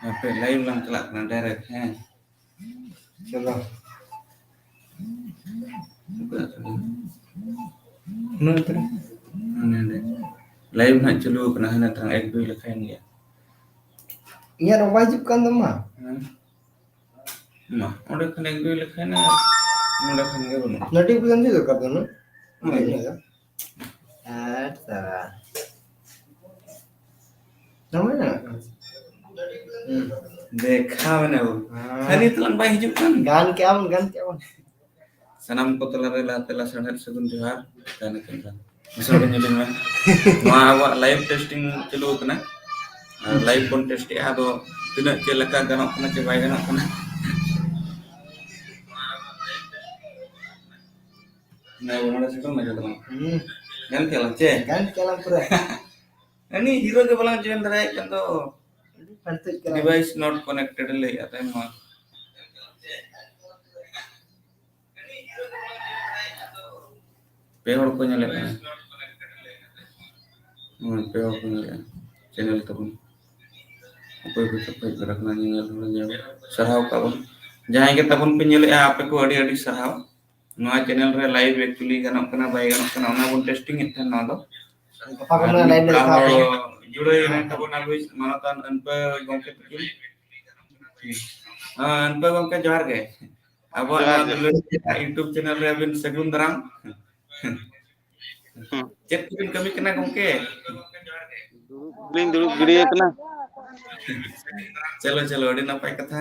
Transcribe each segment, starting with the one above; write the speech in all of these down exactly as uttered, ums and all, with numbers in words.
ᱦᱟᱯᱮ, live ᱞᱟᱝ ᱪᱟᱞᱟᱜ ᱠᱟᱱᱟ direct, ᱦᱮᱸ᱾ ᱪᱚᱞᱚ᱾ ᱱᱚᱣᱟ ᱛᱚ᱾ ᱦᱟᱱᱮ ᱱᱚᱰᱮ᱾ Live ᱱᱟᱦᱟᱜ ᱪᱟᱹᱞᱩ ᱟᱠᱟᱱᱟ, ᱦᱟᱱᱮ ᱛᱟᱨᱟ ᱮᱠ ᱫᱩᱭ ᱞᱮᱠᱷᱟᱭᱮᱱ ᱜᱮᱭᱟ᱾ ᱤᱧᱟᱹᱜ ᱨᱚᱲ ᱵᱟᱭ ᱦᱤᱡᱩᱜ ᱠᱟᱱ ᱛᱟᱢᱟ? ᱦᱮᱸ᱾ ᱢᱟ, ᱚᱸᱰᱮ ᱠᱷᱚᱱ ᱮᱠ ᱫᱩᱭ ᱞᱮᱠᱷᱟᱭᱮᱱᱟ, ᱱᱚᱰᱮ ᱠᱷᱚᱱ ᱜᱮ ᱵᱟᱹᱱᱩᱜᱼᱟ᱾ Notification ᱪᱮᱫ ᱫᱚᱨᱠᱟᱨ ᱛᱟᱢᱟ? ᱦᱳᱭ᱾ ᱟᱨ ᱛᱟᱨᱟ᱾ ᱫᱚᱢᱮ ᱧᱟᱢᱚᱜ ᱠᱟᱱᱟ᱾ ᱦᱩᱸ᱾ ᱫᱮᱠᱷᱟᱣ ᱮᱱᱟ ᱵᱚᱱ᱾ ᱦᱮᱸ᱾ ᱠᱷᱟᱹᱞᱤ ᱛᱟᱞᱟᱝ ᱵᱟᱭ ᱦᱤᱡᱩᱜ ᱠᱟᱱ᱾ ᱜᱟᱱ ᱠᱮᱜᱼᱟ ᱵᱚᱱ, ᱜᱟᱱ ᱠᱮᱜᱼᱟ ᱵᱚᱱ᱾ ᱥᱟᱱᱟᱢ ᱠᱚ ᱛᱟᱞᱟᱨᱮ ᱞᱟᱦᱟᱛᱮ ᱞᱟᱥᱟᱲᱦᱮᱫ ᱥᱟᱹᱜᱩᱱ ᱡᱚᱦᱟᱨ᱾ ᱜᱟᱱ ᱟᱠᱟᱱ ᱠᱷᱟᱱ᱾ ᱢᱤᱥᱨᱟ ᱵᱚᱱ ᱧᱮᱞ ᱢᱮ᱾ ᱱᱚᱣᱟ ᱟᱵᱚᱣᱟᱜ live testing ᱪᱟᱹᱞᱩ ᱟᱠᱟᱱᱟ᱾ ᱟᱨ live ᱵᱚᱱ test ᱮᱜᱼᱟ, ᱟᱫᱚ ᱛᱤᱱᱟᱹᱜ ᱪᱮᱫ ᱞᱮᱠᱟ ᱜᱟᱱᱚᱜ ᱠᱟᱱᱟ ᱪᱮ ᱵᱟᱭ ᱜᱟᱱᱚᱜ ᱠᱟᱱᱟ᱾ ᱱᱚᱰᱮ ᱥᱮᱴᱮᱨ ᱢᱮ ᱡᱚᱛᱚ᱾ ᱦᱩᱸ᱾ ᱜᱟᱱ ᱠᱮᱫᱟᱞᱟᱝ ᱪᱮ? ᱜᱟᱱ ᱠᱮᱫᱟᱞᱟᱝ ᱯᱩᱨᱟᱹ᱾ ᱩᱱᱤ hero ᱜᱮ ᱵᱟᱞᱟᱝ join ᱫᱟᱲᱮᱭᱟᱭ ᱠᱟᱱ ᱫᱚ᱾ ᱯᱷᱟᱞᱛᱩᱜ ᱠᱟᱱᱟ᱾ Device not connected ᱞᱟᱹᱭᱮᱫᱼᱟ ᱛᱟᱭᱚᱢ ᱢᱟ᱾ ᱯᱮ ᱦᱚᱲ ᱠᱚ ᱧᱮᱞᱮᱫ ᱠᱟᱱᱟ᱾ ᱦᱳᱭ, ᱯᱮ ᱦᱚᱲ ᱠᱚ ᱧᱮᱞᱮᱫᱼᱟ channel ᱛᱟᱵᱚᱱ᱾ ᱚᱠᱚᱭ ᱠᱚ ᱪᱚ ᱠᱚ ᱦᱮᱡ ᱜᱚᱫ ᱟᱠᱟᱱᱟ ᱧᱮᱧᱮᱞ ᱦᱚᱲ ᱧᱮᱞ᱾ ᱥᱟᱨᱦᱟᱣ ᱠᱟᱜ ᱵᱚᱱ᱾ ᱡᱟᱦᱟᱸᱭ ᱜᱮ ᱛᱟᱵᱚᱱ ᱯᱮ ᱧᱮᱞᱮᱫᱼᱟ, ᱟᱯᱮ ᱠᱚ ᱟᱹᱰᱤ ᱟᱹᱰᱤ ᱥᱟᱨᱦᱟᱣ᱾ ᱱᱚᱣᱟ channel ᱨᱮ live actually ᱜᱟᱱᱚᱜ ᱠᱟᱱᱟ, ᱵᱟᱭ ᱜᱟᱱᱚᱜ ᱠᱟᱱᱟ, ᱚᱱᱟ ᱵᱚᱱ testing ᱮᱫ ᱛᱟᱦᱮᱸ ᱱᱚᱣᱟ ᱫᱚ᱾ ᱜᱟᱯᱟ ᱠᱷᱚᱱ ᱟᱨ ᱞᱟᱭᱤᱵᱷ ᱞᱮ ᱫᱮᱠᱷᱟᱣ ᱟᱯᱮᱭᱟ᱾ ᱡᱩᱲᱟᱹᱣ ᱮᱱᱟ ᱛᱟᱵᱚᱱ ᱟᱵᱚᱭᱤᱡ ᱢᱟᱱᱚᱛᱟᱱ ᱟᱹᱱᱯᱟᱹ ᱜᱚᱢᱠᱮ ᱛᱟᱹᱠᱤᱱ᱾ ᱦᱮᱸ, ᱟᱹᱱᱯᱟᱹ ᱜᱚᱢᱠᱮ, ᱡᱚᱦᱟᱨ ᱜᱮ᱾ ᱟᱵᱚᱣᱟᱜ ᱡᱚᱦᱟᱨ, ᱱᱚᱣᱟ ᱡᱚᱦᱟᱨ᱾ ᱫᱩᱞᱟᱹᱲ YouTube channel ᱨᱮ ᱟᱹᱵᱤᱱ ᱥᱟᱹᱜᱩᱱ ᱫᱟᱨᱟᱢ᱾ ᱦᱩᱸ᱾ ᱪᱮᱫ ᱠᱚᱵᱤᱱ ᱠᱟᱹᱢᱤ ᱠᱟᱱᱟ ᱜᱚᱢᱠᱮ? ᱫᱩᱲᱩᱵ ᱞᱤᱧ ᱫᱩᱲᱩᱵ ᱜᱤᱰᱤ ᱟᱠᱟᱱᱟ᱾ ᱪᱚᱞᱚ, ᱪᱚᱞᱚ, ᱟᱹᱰᱤ ᱱᱟᱯᱟᱭ ᱠᱟᱛᱷᱟ᱾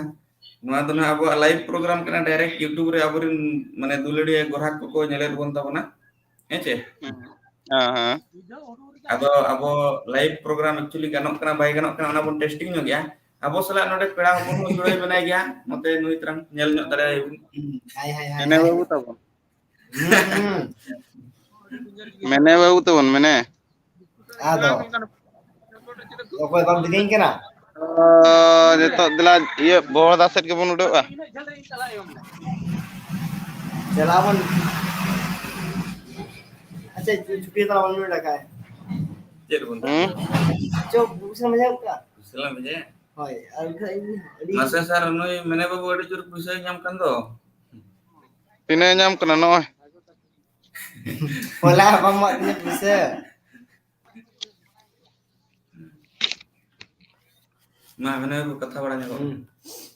ᱱᱚᱣᱟ ᱫᱚ ᱱᱟᱦᱟᱜ ᱟᱵᱚᱣᱟᱜ live program ᱠᱟᱱᱟ, direct YouTube ᱨᱮ ᱟᱵᱚᱨᱮᱱ ᱢᱟᱱᱮ ᱫᱩᱞᱟᱹᱲᱤᱭᱟᱹ ᱜᱚᱨᱦᱟᱠ ᱠᱚᱠᱚ ᱧᱮᱞᱮᱫ ᱵᱚᱱ ᱛᱟᱵᱚᱱᱟ, ᱦᱮᱸ ᱪᱮ? ᱦᱮᱸ, ᱦᱮᱸ᱾ ᱟᱫᱚ ᱟᱵᱚ live program actually ᱜᱟᱱᱚᱜ ᱠᱟᱱᱟ ᱵᱟᱭ ᱜᱟᱱᱚᱜ ᱠᱟᱱᱟ, ᱚᱱᱟ ᱵᱚᱱ testing ᱧᱚᱜ ᱜᱮᱭᱟ᱾ ᱟᱵᱚ ᱥᱟᱞᱟᱜ ᱱᱚᱰᱮ ᱯᱮᱲᱟ ᱦᱚᱯᱚᱱ ᱦᱚᱸ ᱡᱩᱲᱟᱹᱭ ᱢᱮᱱᱟᱭ ᱜᱮᱭᱟ, ᱱᱚᱛᱮ ᱱᱩᱭ ᱛᱟᱨᱟᱝ ᱧᱮᱞ ᱧᱚᱜ ᱫᱟᱲᱮᱭᱟᱭ ᱵᱚᱱ᱾ ᱦᱟᱭ, ᱦᱟᱭ, ᱦᱟᱭ, ᱢᱮᱱᱮ ᱦᱟᱭ᱾ ᱵᱟᱹᱵᱩ ᱛᱟᱵᱚᱱ᱾ ᱦᱩᱸ, ᱦᱩᱸ᱾ ᱢᱮᱱᱮ ᱵᱟᱹᱵᱩ ᱛᱟᱵᱚᱱ, ᱢᱮᱱᱮ᱾ ᱟᱫᱚ ᱚᱠᱚᱭ ᱵᱟᱢ ᱴᱷᱤᱠᱟᱹᱧ ᱠᱟᱱᱟ? ᱚ, ᱱᱤᱛᱚᱜ ᱫᱮᱞᱟ ᱤᱭᱟᱹ ᱵᱚᱦᱚᱲᱫᱟ ᱥᱮᱫ ᱜᱮᱵᱚᱱ ᱩᱰᱟᱹᱜᱼᱟ᱾ ᱪᱟᱞᱟᱜ ᱟᱵᱚᱱ᱾ ᱟᱪᱪᱷᱟ, ᱪᱷᱩᱴᱤ ᱛᱟᱞᱟ ᱵᱚᱱ ᱩᱰᱟᱹᱜ ᱠᱷᱟᱡ᱾ ᱪᱮᱫ ᱵᱚᱱ ᱦᱩᱸ? ᱪᱚ, ᱵᱩᱥᱟᱹ ᱢᱟᱡᱟ ᱠᱚᱜᱼᱟ᱾ ᱵᱩᱥᱟᱹ ᱞᱟᱝ ᱢᱟᱡᱟᱭᱟ? ᱦᱳᱭ, ᱟᱨ ᱵᱟᱠᱷᱟᱡ ᱤᱧ ᱟᱹᱰᱤ ᱢᱟᱥᱮ ᱥᱟᱨ, ᱱᱩᱭ ᱢᱮᱱᱮ ᱵᱟᱹᱵᱩ ᱟᱹᱰᱤ ᱡᱳᱨ ᱯᱩᱭᱥᱟᱹᱭ ᱧᱟᱢ ᱠᱟᱱ ᱫᱚ᱾ ᱛᱤᱱᱟᱹᱜ ᱮ ᱧᱟᱢ ᱠᱟᱱᱟ ᱱᱚᱜᱼᱚᱭ? ᱦᱚᱞᱟ ᱵᱟᱢ ᱮᱢᱟᱜ ᱫᱤᱧᱟ ᱯᱩᱭᱥᱟᱹ᱾ ᱢᱟ, ᱢᱮᱱᱮ ᱵᱟᱹᱵᱩ ᱠᱟᱛᱷᱟ ᱵᱟᱲᱟ ᱧᱚᱜᱚᱜ ᱢᱮ᱾ ᱦᱩᱸ᱾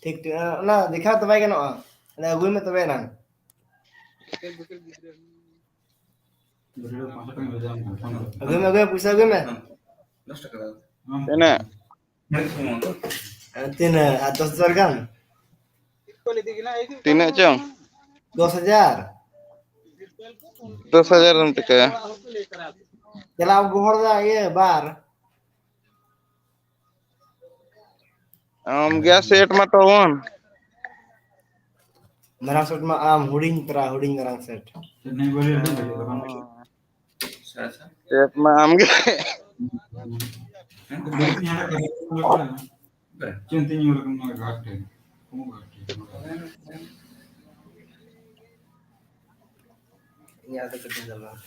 ᱴᱷᱤᱠ, ᱴᱷᱤᱠ᱾ ᱚᱱᱟ ᱫᱮᱠᱷᱟᱣ ᱛᱚ ᱵᱟᱭ ᱜᱟᱱᱚᱜᱼᱟ᱾ ᱚᱱᱟ ᱟᱹᱜᱩᱭ ᱢᱮ ᱛᱚᱵᱮ ᱮᱱᱟᱝ᱾ ᱟᱹᱜᱩᱭ ᱢᱮ, ᱟᱹᱜᱩᱭ ᱢᱮ, ᱯᱩᱭᱥᱟᱹ ᱟᱹᱜᱩᱭ ᱢᱮ᱾ ᱦᱮᱸ, ᱫᱚᱥ ᱴᱟᱠᱟ ᱫᱟᱫᱟ᱾ ᱛᱤᱱᱟᱹᱜ? ᱛᱤᱱᱟᱹᱜ? ᱟᱨ ᱫᱚᱥ ᱦᱟᱡᱟᱨ ᱜᱟᱱ? ᱛᱤᱱᱟᱹᱜ ᱪᱚᱝ? ᱫᱚᱥ ᱦᱟᱡᱟᱨ᱾ ᱫᱚᱥ ᱦᱟᱡᱟᱨ ᱮᱢ ᱪᱤᱠᱟᱹᱭᱟ? ᱪᱟᱞᱟᱣ ᱜᱚᱦᱚᱲ ᱫᱟ ᱤᱭᱟᱹ ᱵᱟᱨ᱾ ᱟᱢ ᱜᱮ ᱥᱮᱴ ᱢᱟ ᱛᱟᱵᱚᱱ᱾ ᱢᱟᱨᱟᱝ ᱥᱮᱴ ᱢᱟ ᱟᱢ, ᱦᱩᱰᱤᱧ ᱛᱚᱨᱟ, ᱦᱩᱰᱤᱧ ᱢᱟᱨᱟᱝ ᱥᱮᱴ᱾ ᱟᱪᱪᱷᱟ, ᱟᱪᱪᱷᱟ᱾ ᱥᱮᱴ ᱢᱟ ᱟᱢ ᱜᱮ᱾ ᱦᱮᱸ? ᱤᱧᱟᱹᱜ ᱫᱚ ᱠᱟᱹᱴᱤᱡ ᱫᱚ ᱵᱟᱝ᱾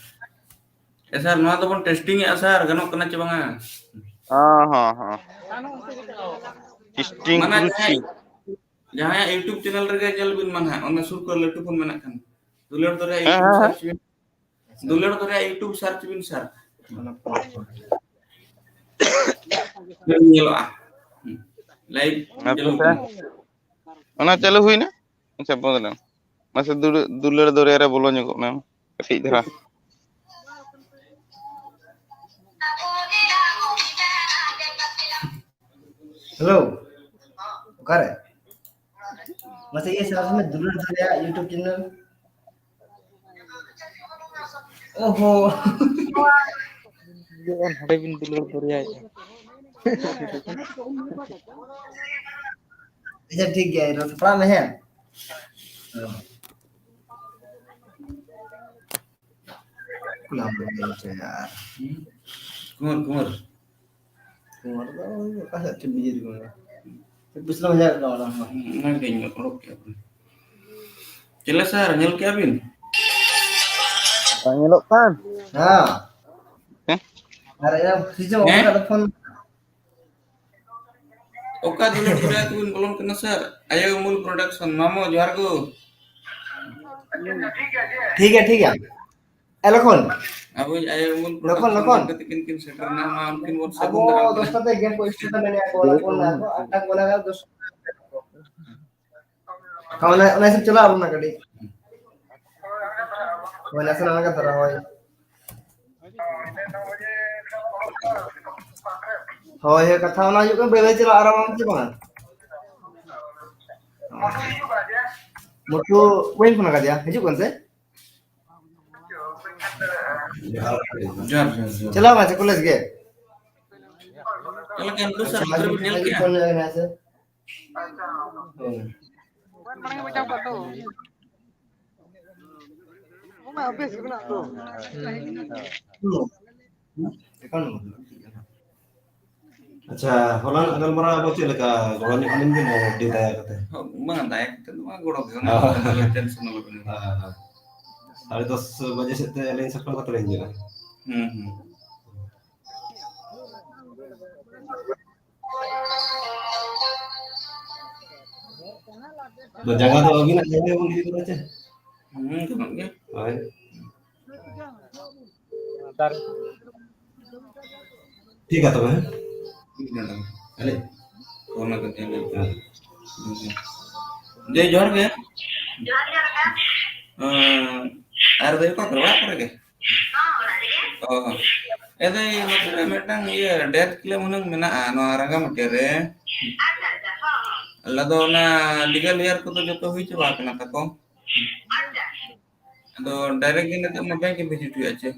ᱮ ᱥᱟᱨ, ᱱᱚᱣᱟ ᱫᱚᱵᱚᱱ testing ᱮᱜᱼᱟ ᱥᱟᱨ, ᱜᱟᱱᱚᱜ ᱠᱟᱱᱟ ᱪᱮ ᱵᱟᱝᱟ? ᱦᱚᱸ, ᱦᱚᱸ, ᱦᱚᱸ᱾ Testing ᱢᱟᱱᱮ ᱠᱚᱨᱩᱪᱷᱤ᱾ ᱡᱟᱦᱟᱸᱭ, ᱡᱟᱦᱟᱸᱭᱟᱜ YouTube channel ᱨᱮᱜᱮ ᱧᱮᱞ ᱵᱤᱱ ᱢᱟ ᱱᱟᱦᱟᱜ, ᱚᱱᱟ ᱥᱩᱨ ᱠᱚᱨᱮ ᱞᱟᱹᱴᱩ ᱯᱷᱳᱱ ᱢᱮᱱᱟᱜ ᱠᱷᱟᱱ, ᱫᱩᱞᱟᱹᱲ ᱫᱚᱨᱭᱟ ᱦᱮᱸ, YouTube ᱦᱮᱸ, ᱦᱮᱸ᱾ Search ᱵᱤᱱ᱾ ᱫᱩᱞᱟᱹᱲ ᱫᱚᱨᱭᱟ YouTube search ᱵᱤᱱ ᱥᱟᱨ᱾ ᱧᱮᱞᱚᱜᱼᱟ᱾ ᱦᱩᱸ᱾ Live ᱟᱪᱪᱷᱟ, ᱪᱟᱹᱞᱩ ᱟᱪᱪᱷᱟ᱾ ᱠᱟᱱᱟ᱾ ᱚᱱᱟ ᱪᱟᱹᱞᱩ ᱦᱩᱭᱱᱟ? ᱟᱪᱪᱷᱟ, ᱵᱚᱱᱫ ᱮᱱᱟ᱾ ᱢᱟᱥᱮ ᱫᱩᱞᱟᱹᱲ, ᱫᱩᱞᱟᱹᱲ ᱫᱚᱨᱭᱟ ᱨᱮ ᱵᱚᱞᱚ ᱧᱚᱜᱚᱜ ᱢᱮ ᱠᱟᱹᱴᱤᱡ ᱫᱷᱟᱨᱟ᱾ Hello, ᱚᱠᱟᱨᱮ? ᱢᱟᱥᱮ ᱤᱭᱟᱹ search ᱢᱮ, ᱫᱩᱞᱟᱹᱲ ᱫᱚᱨᱭᱟ YouTube channel᱾ ᱚᱦᱚ᱾ ᱱᱚᱰᱮ ᱵᱤᱱ ᱫᱩᱞᱟᱹᱲ ᱫᱚᱨᱭᱟᱭᱮᱫᱼᱟ᱾ ᱟᱪᱪᱷᱟ, ᱴᱷᱤᱠ ᱜᱮᱭᱟ, ᱥᱟᱯᱲᱟᱣ ᱢᱮ, ᱦᱮᱸ᱾ ᱠᱩᱢᱟᱨ, ᱠᱩᱢᱟᱨ᱾ ᱱᱚᱣᱟ ᱫᱚ ᱚᱠᱟ ᱥᱮᱫ ᱪᱚ ᱵᱤᱡᱮᱯᱤ ᱠᱚ ᱢᱮᱱᱟ᱾ ᱯᱤᱪᱷᱞᱟᱹ ᱵᱟᱡᱟᱨ ᱨᱮ ᱚᱱᱟ ᱦᱚᱸ᱾ ᱚᱱᱟ ᱜᱮ ᱤᱧ ᱚᱰᱚᱠ ᱠᱮᱫ ᱠᱚᱣᱟ᱾ ᱪᱮᱞᱮ ᱥᱟᱨ, ᱧᱮᱞ ᱠᱮᱜᱼᱟ ᱵᱤᱱ? ᱵᱟᱝ ᱧᱮᱞᱚᱜ ᱠᱟᱱ? ᱦᱮᱸ᱾ ᱦᱮᱸ? ᱟᱨ ᱤᱭᱟᱹ, ᱥᱤᱡᱚ ᱦᱮᱸ? ᱚᱠᱟ ᱨᱮ ᱯᱷᱳᱱ? ᱚᱠᱟ ᱫᱩᱞᱟᱹᱲ ᱜᱚᱰᱟ ᱛᱮᱵᱤᱱ ᱵᱚᱞᱚᱱ ᱠᱟᱱᱟ ᱥᱟᱨ? ᱟᱭᱳ ᱩᱢᱩᱞ ᱯᱨᱚᱰᱟᱠᱥᱚᱱ, ᱢᱟᱢᱚ ᱡᱚᱦᱟᱨ ᱜᱮ᱾ ᱴᱷᱤᱠ ᱜᱮᱭᱟ, ᱴᱷᱤᱠ ᱜᱮᱭᱟ᱾ ᱮ ᱞᱚᱠᱷᱚᱱ᱾ ᱟᱵᱚᱭᱤᱡ ᱟᱭᱳ ᱩᱢᱩᱞ ᱞᱚᱠᱷᱚᱱ, ᱯᱨᱚᱰᱟᱠᱥᱚᱱ ᱞᱚᱠᱷᱚᱱ᱾ ᱜᱟᱛᱮ ᱛᱤᱠᱤᱱ ᱠᱤᱱ ᱥᱮᱴᱮᱨ ᱮᱱᱟ, ᱢᱟ ᱩᱱᱠᱤᱱ ᱵᱚᱱ ᱥᱟᱹᱜᱩᱱ ᱟᱵᱚ ᱫᱟᱨᱟᱢ ᱫᱚᱥᱴᱟ ᱛᱮ ᱜᱮᱢ ᱠᱚ ᱥᱴᱟᱨᱴ ᱢᱮᱱᱮᱜᱼᱟ ᱠᱚ, ᱚᱱᱟ ᱠᱚ ᱢᱮᱱᱟ ᱠᱚ, ᱟᱴᱴᱟ ᱠᱚ ᱞᱟᱜᱟᱣ, ᱫᱚᱥ ᱦᱳᱭ, ᱚᱱᱟ, ᱚᱱᱟ ᱦᱤᱥᱟᱹᱵ ᱪᱟᱞᱟᱜ ᱟᱵᱚᱱ ᱱᱟ ᱠᱟᱹᱴᱤᱡ᱾ ᱦᱳᱭ, ᱱᱟᱥᱮᱱᱟᱜ ᱞᱟᱜᱟ ᱫᱷᱟᱨᱟ, ᱦᱳᱭ᱾ ᱦᱳᱭ, ᱦᱳᱭ, ᱠᱟᱛᱷᱟ ᱚᱱᱟ ᱦᱩᱭᱩᱜ ᱠᱟᱱᱟ, ᱵᱟᱹᱭ ᱵᱟᱹᱭ ᱪᱟᱞᱟᱜ ᱟᱨᱟᱢ ᱟᱢ ᱥᱮ ᱵᱟᱝᱟ? ᱢᱚᱴᱩ ᱵᱟᱹᱧ ᱯᱷᱳᱱ ᱟᱠᱟᱫᱮᱭᱟ, ᱦᱤᱡᱩᱜ ᱠᱟᱱ ᱥᱮ? ᱡᱚᱦᱟᱨ, ᱡᱚᱦᱟᱨ, ᱡᱚᱦᱟᱨ᱾ ᱪᱟᱞᱟᱣ ᱠᱟᱱᱟ ᱥᱮ ᱠᱚᱞᱮᱡᱽ ᱜᱮ? ᱪᱟᱞᱟᱜ ᱠᱟᱱ ᱫᱚ ᱥᱟᱨ, ᱟᱪᱪᱷᱟ, ᱜᱤᱫᱽᱨᱟᱹ ᱵᱤᱱ ᱧᱮᱞ ᱠᱮᱜᱼᱟ? ᱯᱷᱳᱱ ᱧᱚᱜ ᱮᱱᱟ ᱥᱮ? ᱦᱳᱭ᱾ ᱢᱟᱲᱟᱝ ᱮ ᱵᱟᱡᱟᱣ ᱠᱚᱜ ᱫᱚ᱾ ᱚᱱᱟ ᱵᱮᱥ ᱜᱮ ᱢᱮᱱᱟᱜ ᱫᱚ᱾ ᱦᱩᱸ᱾ Account number. ᱟᱪᱪᱷᱟ, ᱦᱚᱞᱟᱱᱟᱜ ᱜᱟᱞᱢᱟᱨᱟᱣ ᱟᱫᱚ ᱪᱮᱫ ᱞᱮᱠᱟ? ᱜᱚᱲᱚ ᱧᱚᱜ ᱟᱹᱞᱤᱧ ᱵᱤᱱ, ᱟᱹᱰᱤ ᱫᱟᱭᱟ ᱠᱟᱛᱮ᱾ ᱦᱚᱸ, ᱵᱟᱝ, ᱫᱟᱭᱟ ᱠᱟᱛᱮ ᱫᱚ ᱵᱟᱝ, ᱜᱚᱲᱚ ᱜᱮ᱾ ᱦᱚᱸ᱾ ᱟᱞᱚ ᱴᱮᱱᱥᱚᱱ ᱟᱞᱚ ᱵᱤᱱ ᱦᱟᱛᱟᱣᱟ᱾ ᱦᱮᱸ, ᱦᱮᱸ᱾ ᱥᱟᱲᱮ ᱫᱚᱥ ᱵᱟᱡᱮ ᱥᱮᱫ ᱛᱮ ᱟᱹᱞᱤᱧ ᱥᱟᱯᱲᱟᱣ ᱠᱟᱛᱮ ᱞᱤᱧ ᱦᱤᱡᱩᱜᱼᱟ᱾ ᱦᱩᱸ, ᱦᱩᱸ᱾ ᱟᱫᱚ ᱡᱟᱸᱜᱟ ᱫᱚ ᱟᱹᱵᱤᱱᱟᱜ ᱡᱟᱸᱜᱟ ᱵᱚᱱ ᱤᱫᱤ ᱠᱟᱫᱟ ᱪᱮ? ᱦᱩᱸ, ᱜᱟᱱᱚᱜ ᱜᱮᱭᱟ᱾ ᱦᱳᱭ᱾ ᱴᱷᱤᱠ ᱜᱮᱭᱟ ᱛᱚᱵᱮ, ᱦᱮᱸ? ᱴᱷᱤᱠ ᱜᱮᱭᱟ ᱛᱚᱵᱮ᱾ ᱟᱞᱮ ᱯᱷᱳᱱ ᱟᱠᱟᱫ ᱛᱟᱦᱮᱸ᱾ ᱦᱮᱸ᱾ ᱫᱤᱭᱮ ᱡᱚᱦᱟᱨ ᱜᱮ᱾ ᱮᱸ, ᱟᱨ ᱫᱚ ᱚᱠᱟ ᱠᱚᱨᱮ? ᱚᱲᱟᱜ ᱠᱚᱨᱮ ᱜᱮ? ᱚ, ᱮ ᱫᱟᱹᱭ, ᱱᱚᱛᱮ ᱨᱮ ᱢᱤᱫᱴᱟᱝ ᱤᱭᱟᱹ death claim ᱦᱩᱱᱟᱹᱝ ᱢᱮᱱᱟᱜᱼᱟ ᱱᱚᱣᱟ ᱨᱟᱸᱜᱟᱢᱟᱹᱴᱤᱭᱟᱹ ᱨᱮ᱾ ᱟᱫᱚ ᱚᱱᱟ legal lawyer ᱠᱚᱫᱚ ᱡᱚᱛᱚ ᱦᱩᱭ ᱪᱟᱵᱟ ᱟᱠᱟᱱᱟ ᱛᱟᱠᱚ᱾ ᱟᱫᱚ direct ᱜᱮ ᱱᱤᱛᱚᱜ ᱢᱟ bank ᱮ visit ᱦᱩᱭᱩᱜᱼᱟ ᱪᱮ?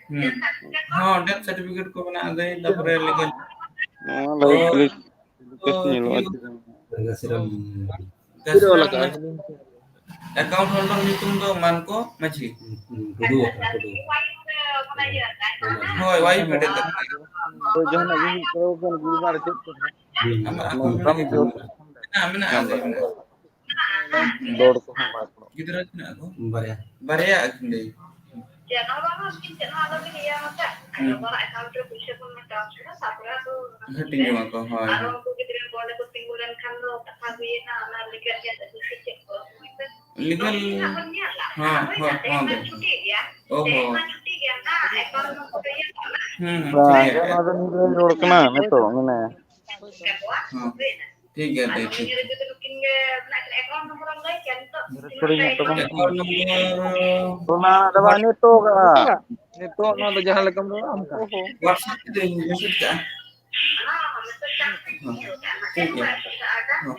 ᱦᱩᱸ᱾ ᱦᱚᱸ, death certificate ᱠᱚ ᱢᱮᱱᱟᱜᱼᱟ ᱫᱟᱹᱭ, ᱛᱟᱯᱚᱨᱮ legal᱾ ᱱᱚᱣᱟ ᱞᱟᱹᱭ ᱚ, ᱠᱞᱤᱠ ᱛᱚ ᱧᱮᱞᱚᱜᱼᱟ ᱦᱩᱭᱩᱜ ᱪᱮ? ᱜᱟᱹᱥᱤᱨᱟᱢ ᱪᱮᱫ ᱚᱞ ᱟᱠᱟᱫᱼᱟ? Account holder ᱧᱩᱛᱩᱢ ᱫᱚ ᱢᱟᱱᱠᱚ ᱢᱟᱹᱡᱷᱤ᱾ ᱦᱩᱸ, ᱴᱩᱰᱩ ᱟᱠᱟᱱᱟ, ᱴᱩᱰᱩ᱾ ᱦᱳᱭ, wife ᱟᱹᱰᱤ ᱛᱟᱠᱚ᱾ ᱦᱳᱭ, ᱡᱟᱦᱟᱱᱟᱜ ᱜᱮ ᱦᱩᱭᱩᱜ ᱠᱟᱱᱟ, ᱜᱩᱞᱢᱟᱨ ᱪᱮᱫ ᱠᱚ ᱦᱟᱸᱜ? ᱦᱩᱸ, ᱟᱢᱟᱜ ᱦᱩᱸ, ᱟᱠᱟᱣᱩᱱᱴ ᱦᱩᱸ, ᱢᱮᱱᱟᱜᱼᱟ, ᱦᱩᱸ᱾ ᱢᱮᱱᱟᱜᱼᱟ, ᱢᱮᱱᱟᱜᱼᱟ, ᱱᱟᱢᱵᱟᱨ ᱢᱮᱱᱟᱜᱼᱟ᱾ ᱫᱚᱲ ᱠᱚᱦᱚᱸ ᱵᱟᱭ ᱯᱟᱲᱟᱜ᱾ ᱜᱤᱫᱽᱨᱟᱹ ᱛᱤᱱᱟᱹᱜ ᱟᱠᱚ? ᱵᱟᱨᱭᱟ᱾ ᱵᱟᱨᱭᱟ ᱟᱹᱠᱤᱱ ᱞᱟᱹᱭ᱾ ᱪᱮᱫ ᱦᱚᱸ ᱵᱟᱝᱟ, ᱩᱱᱠᱤᱱ ᱪᱮᱫ ᱦᱚᱸ ᱟᱞᱚᱵᱤᱱ ᱤᱭᱟᱹ ᱟᱠᱟᱫ᱾ ᱟᱡ ᱦᱩᱸ᱾ ᱵᱟᱵᱟᱣᱟᱜ account ᱨᱮ ᱯᱩᱭᱥᱟᱹ ᱠᱚ transfer ᱟ, ᱛᱟᱨᱯᱚᱨᱮ ᱟᱫᱚ ᱦᱟᱹᱴᱤᱧᱚᱜᱼᱟ ᱠᱚ, ᱦᱳᱭ᱾ ᱟᱨᱚ ᱩᱱᱠᱩ ᱜᱤᱫᱽᱨᱟᱹ ᱠᱚ ᱚᱸᱰᱮ ᱠᱚ ᱛᱤᱸᱜᱩ ᱞᱮᱱᱠᱷᱟᱱ ᱫᱚ ᱠᱟᱛᱷᱟ ᱦᱩᱭᱮᱱᱟ, ᱚᱱᱟ legal ᱨᱮᱭᱟᱜ ᱫᱟᱹᱵᱤ ᱥᱮ ᱪᱮᱫ ᱠᱚ? ᱞᱤᱜᱟᱞ ᱱᱚᱜᱼᱚᱭ ᱦᱟᱸᱜ ᱵᱚᱱ ᱧᱮᱞᱟ᱾ ᱦᱚᱸ, ᱦᱳᱭ, ᱦᱚᱸ, ᱛᱮᱦᱮᱧ ᱦᱚᱸ, ᱢᱟ ᱫᱟᱹᱭ᱾ ᱪᱷᱩᱴᱤ ᱜᱮᱭᱟ᱾ ᱚ ᱛᱮᱦᱮᱧ ᱦᱚᱸ᱾ ᱢᱟ ᱪᱷᱩᱴᱤ ᱜᱮᱭᱟ, ᱚᱱᱟ account ᱱᱚᱢᱵᱚᱨ ᱤᱭᱟᱹ ᱠᱟᱜ ᱢᱮ᱾ ᱦᱩᱸ, ᱦᱩᱸ, ᱵᱟᱝ, ᱴᱷᱤᱠ ᱜᱮᱭᱟ᱾ ᱚᱱᱟ ᱫᱚ ᱱᱤᱛ ᱫᱚᱧ ᱨᱚᱲ ᱠᱟᱱᱟ, ᱱᱤᱛᱚᱜ ᱢᱮᱱᱟᱭᱟ᱾ ᱦᱚᱸ, ᱴᱷᱤᱠ ᱜᱮᱭᱟ, ᱫᱟᱹᱭ, ᱴᱷᱤᱠ᱾ ᱨᱮᱠᱚᱨᱰᱤᱝ ᱦᱚᱸ ᱛᱟᱵᱚᱱ᱾ ᱚᱱᱟ ᱫᱚ ᱵᱟᱝ ᱱᱤᱛᱚᱜ ᱠᱟᱜᱼᱟ᱾ ᱱᱤᱛᱚᱜ ᱱᱚᱣᱟ ᱫᱚ ᱡᱟᱦᱟᱸ ᱞᱮᱠᱟᱢ ᱨᱚᱲᱟ, ᱚᱱᱠᱟ᱾ WhatsApp ᱛᱮ ᱢᱮᱥᱮᱡᱽ ᱠᱟᱜᱼᱟ᱾ ᱦᱚᱸ, ᱴᱷᱤᱠ ᱜᱮᱭᱟ᱾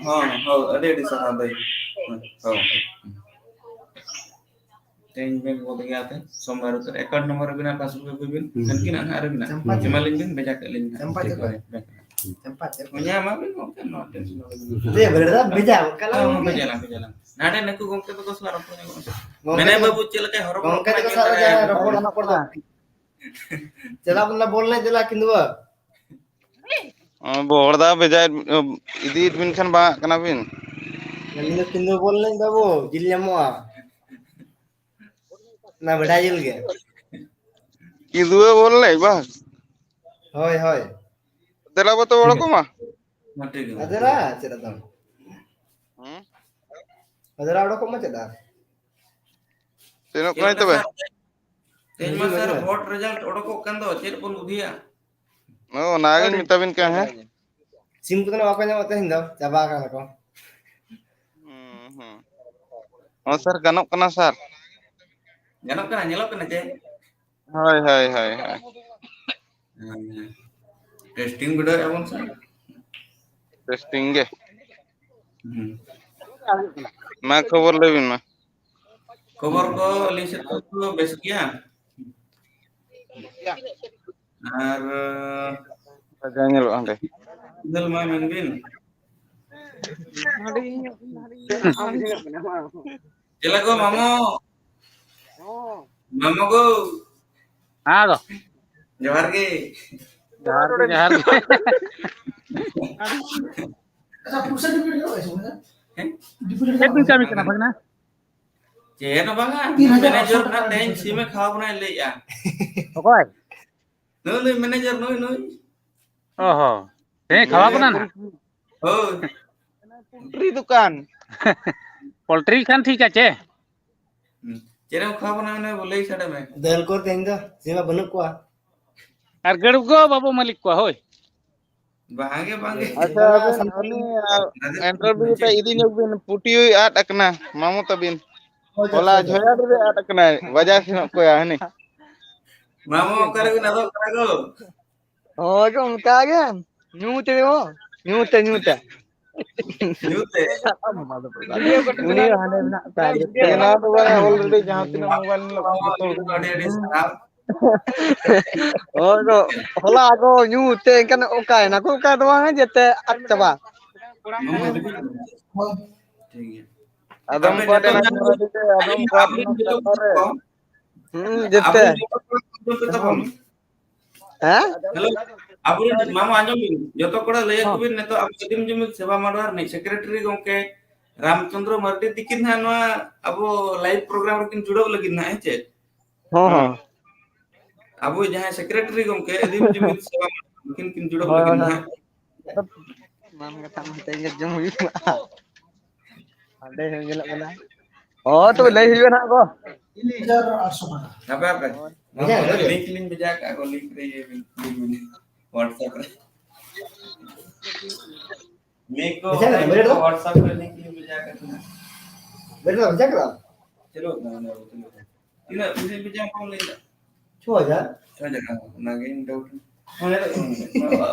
ᱦᱚᱸ, ᱦᱚᱸ, ᱟᱹᱰᱤ, ᱟᱹᱰᱤ ᱥᱟᱨᱦᱟᱣ, ᱫᱟᱹᱭ᱾ ᱦᱚᱸ, ᱦᱚᱸ᱾ ᱛᱮᱦᱮᱧ ᱵᱮᱱ ᱜᱚᱫ ᱜᱮᱭᱟ ᱛᱮ, ᱥᱳᱢᱵᱟᱨ ᱩᱛᱟᱹᱨ᱾ account ᱱᱚᱢᱵᱚᱨ ᱟᱹᱵᱤᱱᱟᱜ, passbook ᱟᱹᱜᱩᱭ ᱵᱤᱱ᱾ ᱦᱩᱸ᱾ ᱩᱱᱠᱤᱱᱟᱜ ᱱᱟᱦᱟᱜ ᱟᱹᱵᱤᱱᱟᱜ᱾ ᱪᱟᱢᱯᱟ ᱮᱢᱟᱞᱤᱧ ᱵᱤᱱ, ᱵᱷᱮᱡᱟ ᱠᱟᱜ ᱞᱤᱧ ᱱᱟᱦᱟᱜ᱾ ᱪᱟᱢᱯᱟ ᱴᱷᱤᱠ ᱪᱟᱢᱯᱟ᱾ ᱦᱳᱭ, ᱵᱮᱠ᱾ ᱪᱟᱢᱯᱟ ᱪᱟᱢᱯᱟ᱾ ᱚᱱᱟ ᱟᱵᱤᱱ ᱜᱚᱢᱠᱮ, ᱱᱚᱣᱟ tension ᱟᱞᱚᱵᱤᱱ ᱦᱟᱛᱟᱣᱟ᱾ ᱫᱮ, ᱵᱷᱮᱲᱟ, ᱵᱷᱮᱡᱟ ᱜᱚᱫ ᱠᱟᱜ ᱦᱚᱸ, ᱞᱟᱝ ᱦᱚᱸ, ᱜᱮ᱾ ᱵᱷᱮᱡᱟ ᱞᱟᱝ, ᱵᱷᱮᱡᱟ ᱞᱟᱝ᱾ ᱱᱟᱰᱮ ᱱᱩᱠᱩ ᱜᱚᱢᱠᱮ ᱛᱟᱠᱚ ᱥᱟᱞᱟᱜ ᱨᱚᱯᱚᱲ ᱧᱚᱜᱚᱜ ᱢᱮ᱾ ᱜᱚᱢᱠᱮ ᱢᱮᱱᱟᱭ ᱛᱟᱠᱚ, ᱵᱟᱹᱵᱩ, ᱪᱮᱫ ᱞᱮᱠᱟᱭ ᱦᱚᱨᱚᱜ ᱜᱚᱢᱠᱮ ᱠᱟᱱᱟ ᱛᱟᱠᱚ ᱧᱮᱞ ᱥᱟᱞᱟᱜ ᱛᱟᱨᱟᱭᱟ᱾ ᱡᱟᱦᱟᱸ ᱨᱚᱯᱚᱲ ᱜᱟᱱᱚᱜ ᱠᱟᱱᱟ᱾ ᱪᱟᱞᱟᱜ ᱵᱚᱱ ᱵᱚᱞ ᱮᱱᱮᱡ ᱫᱮᱞᱟ ᱠᱤᱱ ᱫᱩᱣᱟᱹ᱾ ᱚ, ᱵᱚᱦᱚᱲ ᱫᱟ ᱵᱷᱮᱡᱟ ᱤᱫᱤᱭᱮᱫ ᱵᱤᱱ ᱠᱷᱟᱱ ᱵᱟᱝ ᱟᱜ ᱠᱟᱱᱟ ᱵᱤᱱ᱾ ᱟᱹᱞᱤᱧ ᱫᱚ ᱠᱤᱱ ᱫᱩᱣᱟᱹ ᱵᱚᱞ ᱮᱱᱮᱡ ᱵᱟᱹᱵᱩ, ᱡᱤᱞ ᱧᱟᱢᱚᱜᱼᱟ᱾ ᱚᱱᱟ ᱵᱷᱮᱰᱟ ᱡᱤᱞ ᱜᱮ᱾ ᱠᱤᱫᱩᱣᱟᱹ ᱵᱚᱞ ᱮᱱᱮᱡ ᱵᱟᱝ? ᱦᱳᱭ, ᱦᱳᱭ᱾ ᱫᱮᱞᱟ ᱵᱚ ᱛᱚᱵᱮ ᱚᱲᱟᱜ ᱠᱚ ᱢᱟ᱾ ᱢᱟ ᱴᱷᱤᱠ ᱜᱮᱭᱟ᱾ ᱟᱫᱮᱨᱟ, ᱪᱮᱫ ᱟᱫᱚ? ᱦᱩᱸ? ᱟᱫᱮᱨᱟ ᱚᱰᱚᱠᱚᱜ ᱢᱟ ᱪᱮᱫ ᱟᱨ? ᱥᱮᱱᱚᱜ ᱪᱮᱫ ᱠᱟᱹᱱᱟᱹᱧ ᱞᱮᱠᱟ ᱛᱚᱵᱮ᱾ ᱥᱟᱨ? ᱛᱮᱦᱮᱧ ᱢᱟ ᱦᱤᱡᱩᱜ ᱢᱮ ᱥᱟᱨ ᱛᱚᱵᱮ᱾ ᱵᱷᱳᱴ ᱨᱮᱡᱟᱞᱴ ᱚᱰᱚᱠᱚᱜ ᱠᱟᱱ ᱫᱚ, ᱪᱮᱫ ᱵᱚᱱ ᱵᱩᱫᱷᱤᱭᱟ? ᱚ, ᱚᱱᱟᱜᱤᱧ ᱢᱮᱛᱟᱵᱤᱱ ᱠᱟᱱ, ᱦᱮᱸ? ᱥᱤᱢ ᱠᱚᱫᱚ ᱵᱟᱠᱚ ᱧᱟᱢᱚᱜ ᱛᱟᱦᱮᱸᱱ ᱫᱚ, ᱪᱟᱵᱟ ᱟᱠᱟᱱᱟ ᱠᱚ᱾ ᱦᱩᱸ, ᱦᱩᱸ᱾ ᱦᱚᱸ, ᱥᱟᱨ, ᱜᱟᱱᱚᱜ ᱠᱟᱱᱟ, ᱥᱟᱨ᱾ ᱜᱟᱱᱚᱜ ᱠᱟᱱᱟ, ᱧᱮᱞᱚᱜ ᱠᱟᱱᱟ ᱪᱮ? ᱦᱳᱭ, ᱦᱳᱭ, ᱦᱳᱭ, ᱦᱳᱭ᱾ ᱦᱮᱸ, testing ᱵᱤᱰᱟᱹᱣ ᱮᱫᱟ ᱵᱚᱱ ᱥᱮ? Testing ᱜᱮ᱾ ᱦᱩᱸ᱾ ᱢᱟ, ᱠᱷᱚᱵᱚᱨ ᱞᱟᱹᱭ ᱵᱤᱱ ᱢᱟ᱾ ᱠᱷᱚᱵᱚᱨ ᱠᱚ ᱟᱹᱞᱤᱧ ᱥᱮᱫ ᱠᱷᱚᱱ ᱫᱚ ᱵᱮᱥ ᱜᱮᱭᱟ᱾ ᱟᱨ ᱵᱟᱡᱟᱣ ᱧᱮᱞᱚᱜᱼᱟ ᱦᱟᱸᱰᱮ᱾ ᱧᱮᱞ ᱢᱟ ᱢᱮᱱ ᱵᱤᱱ᱾ ᱪᱮᱞᱮ ᱠᱚ ᱢᱟᱢᱚ? ᱢᱟᱢᱚ ᱜᱳ᱾ ᱦᱮᱸ ᱜᱳ᱾ ᱡᱚᱦᱟᱨ ᱜᱮ᱾ ᱡᱚᱦᱟᱨ ᱜᱮ, ᱡᱚᱦᱟᱨ ᱜᱮ᱾ ᱦᱮᱸ? ᱪᱮᱫ ᱵᱤᱱ ᱠᱟᱹᱢᱤ ᱠᱟᱱᱟ, ᱵᱷᱟᱜᱽᱱᱟ? ᱪᱮᱫ ᱦᱚᱸ ᱵᱟᱝᱟ᱾ ᱛᱤᱱ ᱦᱟᱡᱟᱨ ᱢᱮᱱᱮᱡᱟᱨ ᱟᱴᱥᱚ ᱴᱟᱠᱟ ᱱᱟᱜ ᱛᱮᱦᱮᱧ ᱥᱤᱢᱮ ᱠᱷᱟᱣᱟ ᱵᱚᱱᱟᱭ ᱞᱟᱹᱭᱮᱜᱼᱟ᱾ ᱚᱠᱚᱭ? ᱱᱩᱭ, ᱱᱩᱭ ᱢᱮᱱᱮᱡᱟᱨ, ᱱᱩᱭ, ᱱᱩᱭ᱾ ᱚ ᱦᱚᱸ᱾ ᱦᱮᱸ, ᱠᱷᱟᱣᱟ ᱵᱚᱱᱟ ᱱᱟᱦᱟᱜ᱾ ᱦᱳᱭ᱾ ᱯᱚᱞᱴᱨᱤ ᱫᱚᱠᱟᱱ᱾ ᱯᱚᱞᱴᱨᱤ ᱠᱷᱟᱱ ᱴᱷᱤᱠ ᱟᱪᱷᱮ᱾ ᱦᱩᱸ᱾ ᱪᱮᱫ ᱮᱢ ᱠᱷᱟᱣᱟ ᱵᱚᱱᱟ ᱚᱱᱟ ᱵᱚ ᱞᱟᱹᱭ ᱥᱟᱰᱮ ᱢᱮ᱾ ᱫᱟᱹᱞ ᱠᱚ ᱛᱮᱦᱮᱧ ᱫᱚ ᱥᱤᱢ ᱢᱟ ᱵᱟᱹᱱᱩᱜ ᱠᱚᱣᱟ᱾ ᱟᱨ ᱜᱟᱹᱲᱩᱵ ᱜᱚ ᱵᱟᱵᱚ ᱢᱟᱹᱞᱤᱠ ᱠᱚᱣᱟ, ᱦᱳᱭ᱾ ᱵᱟᱝᱜᱮ, ᱵᱟᱝᱜᱮ᱾ ᱟᱪᱪᱷᱟ, ᱟᱵᱮᱱ ᱩᱱᱤ, ᱟ, ᱤᱱᱴᱟᱨᱵᱷᱤᱭᱩ ᱛᱮ ᱤᱫᱤ ᱧᱚᱜ ᱵᱤᱱ, ᱯᱩᱴᱤᱭᱩᱭ ᱟᱫ ᱟᱠᱟᱱᱟ, ᱢᱟᱢᱚ ᱛᱟᱵᱤᱱ᱾ ᱦᱳᱭ, ᱦᱚᱞᱟ ᱟᱪᱪᱷᱟ, ᱟᱪᱪᱷᱟ᱾ ᱡᱷᱚᱭᱟᱴ ᱨᱮ ᱟᱫ ᱟᱠᱟᱱᱟᱭ, ᱵᱟᱡᱟᱨ ᱥᱮᱱᱚᱜ ᱠᱚᱭᱟ ᱦᱟᱹᱱᱤ᱾ ᱢᱟᱢᱚ, ᱚᱠᱟ ᱨᱮᱵᱤᱱ ᱟᱫᱚᱜ ᱠᱟᱱᱟ ᱜᱚ? ᱦᱳᱭ ᱜᱚ, ᱚᱱᱠᱟ ᱜᱮ᱾ ᱧᱩ ᱛᱮ ᱜᱚ, ᱧᱩ ᱛᱮ, ᱧᱩ ᱛᱮ᱾ ᱧᱩ ᱛᱮ? ᱩᱱᱤ ᱦᱚᱸ ᱦᱟᱸᱰᱮ ᱢᱮᱱᱟᱜ ᱠᱚᱣᱟ, ᱡᱚᱛᱚ᱾ ᱚᱱᱟ ᱫᱚ ᱵᱟᱝ, already ᱡᱟᱦᱟᱸ ᱛᱤᱱᱟᱹᱜ mobile ᱢᱮᱱᱟᱜ ᱠᱚᱣᱟ, ᱡᱚᱛᱚ ᱦᱚᱲ ᱜᱮ᱾ ᱟᱹᱰᱤ, ᱟᱹᱰᱤ ᱥᱟᱨᱦᱟᱣ᱾ ᱦᱳᱭ ᱜᱚ, ᱦᱚᱞᱟ ᱜᱚ ᱧᱩ ᱛᱮ ᱮᱱᱠᱷᱟᱱ ᱚᱠᱟᱭᱮᱱᱟ ᱠᱚ, ᱚᱠᱟ ᱫᱚ ᱵᱟᱝ ᱡᱮᱛᱮ ᱟᱫ ᱪᱟᱵᱟ᱾ ᱴᱷᱤᱠ ᱜᱮᱭᱟ᱾ ᱟᱫᱚᱢ ᱟᱯᱮ ᱠᱚᱣᱟᱜ ᱡᱚᱛᱚ ᱮᱱᱟᱝ ᱧᱟᱢ ᱢᱚᱨᱟ ᱫᱤᱫᱤ, ᱟᱫᱚᱢ ᱠᱚᱣᱟᱜ ᱟᱵᱚᱨᱮᱱ ᱢᱚᱨᱟ ᱡᱚᱛᱚ ᱥᱟᱠᱚᱨ ᱨᱮ᱾ ᱦᱩᱸ, ᱡᱮᱛᱮ᱾ ᱟᱵᱚᱨᱮᱱ ᱡᱚᱛᱚ ᱠᱚᱲᱟ ᱠᱚ ᱟᱸᱡᱚᱢ ᱯᱮ ᱛᱟᱵᱚᱱ᱾ ᱦᱮᱸ? ᱦᱮᱞᱳ, ᱟᱵᱚᱨᱮᱱ ᱢᱟᱢᱟ ᱟᱸᱡᱚᱢ ᱵᱤᱱ, ᱡᱚᱛᱚ ᱠᱚᱲᱟ ᱞᱟᱹᱭ ᱟᱠᱚ ᱦᱚᱸ᱾ ᱵᱤᱱ, ᱱᱤᱛᱚᱜ ᱟᱵᱚ ᱟᱹᱫᱤᱢ ᱡᱩᱢᱤᱫ ᱥᱮᱵᱟ ᱢᱟᱰᱣᱟ ᱨᱤᱱᱤᱡ ᱥᱮᱠᱨᱮᱴᱟᱨᱤ ᱜᱚᱢᱠᱮ ᱨᱟᱢᱪᱚᱸᱫᱽᱨᱚ ᱢᱟᱨᱰᱤ ᱛᱤᱠᱤᱱ ᱦᱟᱸᱜ ᱱᱚᱣᱟ ᱟᱵᱚ live program ᱨᱮᱠᱤᱱ ᱡᱩᱲᱟᱹᱣ ᱞᱟᱹᱜᱤᱫ ᱦᱟᱸᱜ, ᱦᱮᱸ ᱪᱮ? ᱦᱚᱸ, ᱦᱚᱸ᱾ ᱟᱵᱚ ᱡᱟᱦᱟᱸᱭ ᱥᱮᱠᱨᱮᱴᱟᱨᱤ ᱜᱚᱢᱠᱮ ᱟᱹᱫᱤᱢ ᱡᱩᱢᱤᱫ ᱥᱮᱵᱟ ᱢᱟᱰᱣᱟ, ᱩᱱᱠᱤᱱ ᱠᱤᱱ ᱡᱩᱲᱟᱹᱣ ᱦᱳᱭ, ᱞᱟᱹᱜᱤᱫ ᱦᱳᱭ, ᱦᱳᱭ᱾ ᱦᱟᱸᱜ᱾ ᱢᱟᱱ ᱠᱟᱛᱷᱟ ᱢᱟ ᱛᱮᱦᱮᱧ ᱡᱚᱢ ᱦᱩᱭᱩᱜᱼᱟ᱾ ᱦᱟᱸᱰᱮ ᱦᱚᱸ ᱧᱮᱞᱚᱜ ᱠᱟᱱᱟ᱾ ᱦᱚᱸ, ᱛᱚᱵᱮ ᱞᱟᱹᱭ ᱦᱩᱭᱩᱜᱼᱟ ᱱᱟᱦᱟᱜ ᱜᱚ᱾ ᱛᱤᱱ ᱦᱟᱡᱟᱨ ᱟᱴᱥᱚ ᱴᱟᱠᱟ᱾ ᱦᱟᱯᱮ, ᱦᱟᱯᱮ᱾ ᱦᱳᱭ᱾ ᱢᱟᱢᱚ, ᱵᱷᱮᱡᱟ ᱞᱤᱧ ᱵᱷᱮᱡᱟ ᱠᱟᱜᱼᱟ ᱜᱚ, link ᱨᱮ ᱤᱭᱟᱹ ᱵᱤᱱ, ᱞᱤᱝᱠ ᱵᱤᱱ᱾ WhatsApp ᱨᱮ᱾ link ᱠᱚ ᱵᱷᱮᱡᱟ ᱠᱟᱫᱟ, ᱵᱷᱮᱡᱟ ᱠᱟᱫᱟ᱾ WhatsApp ᱨᱮ link ᱞᱤᱧ ᱵᱷᱮᱡᱟ ᱠᱟᱜ ᱠᱟᱱᱟ᱾ ᱵᱷᱮᱡᱟ ᱠᱟᱫᱟ, ᱵᱷᱮᱡᱟ ᱠᱟᱫᱟ᱾ ᱪᱟᱹᱞᱩᱜ ᱠᱟᱱᱟ, ᱚᱱᱟ ᱵᱚᱞᱚ ᱠᱟᱱᱟ᱾ ᱛᱤᱱᱟᱹᱜ ᱯᱩᱭᱥᱟᱹ ᱵᱷᱮᱡᱟ ᱠᱚᱢ ᱞᱟᱹᱭ ᱫᱟ? ᱪᱷᱚ ᱦᱟᱡᱟᱨ᱾ ᱪᱷᱚ ᱦᱟᱡᱟᱨ, ᱚᱱᱟ ᱜᱮ ᱤᱧ doubt᱾ ᱦᱮᱸ,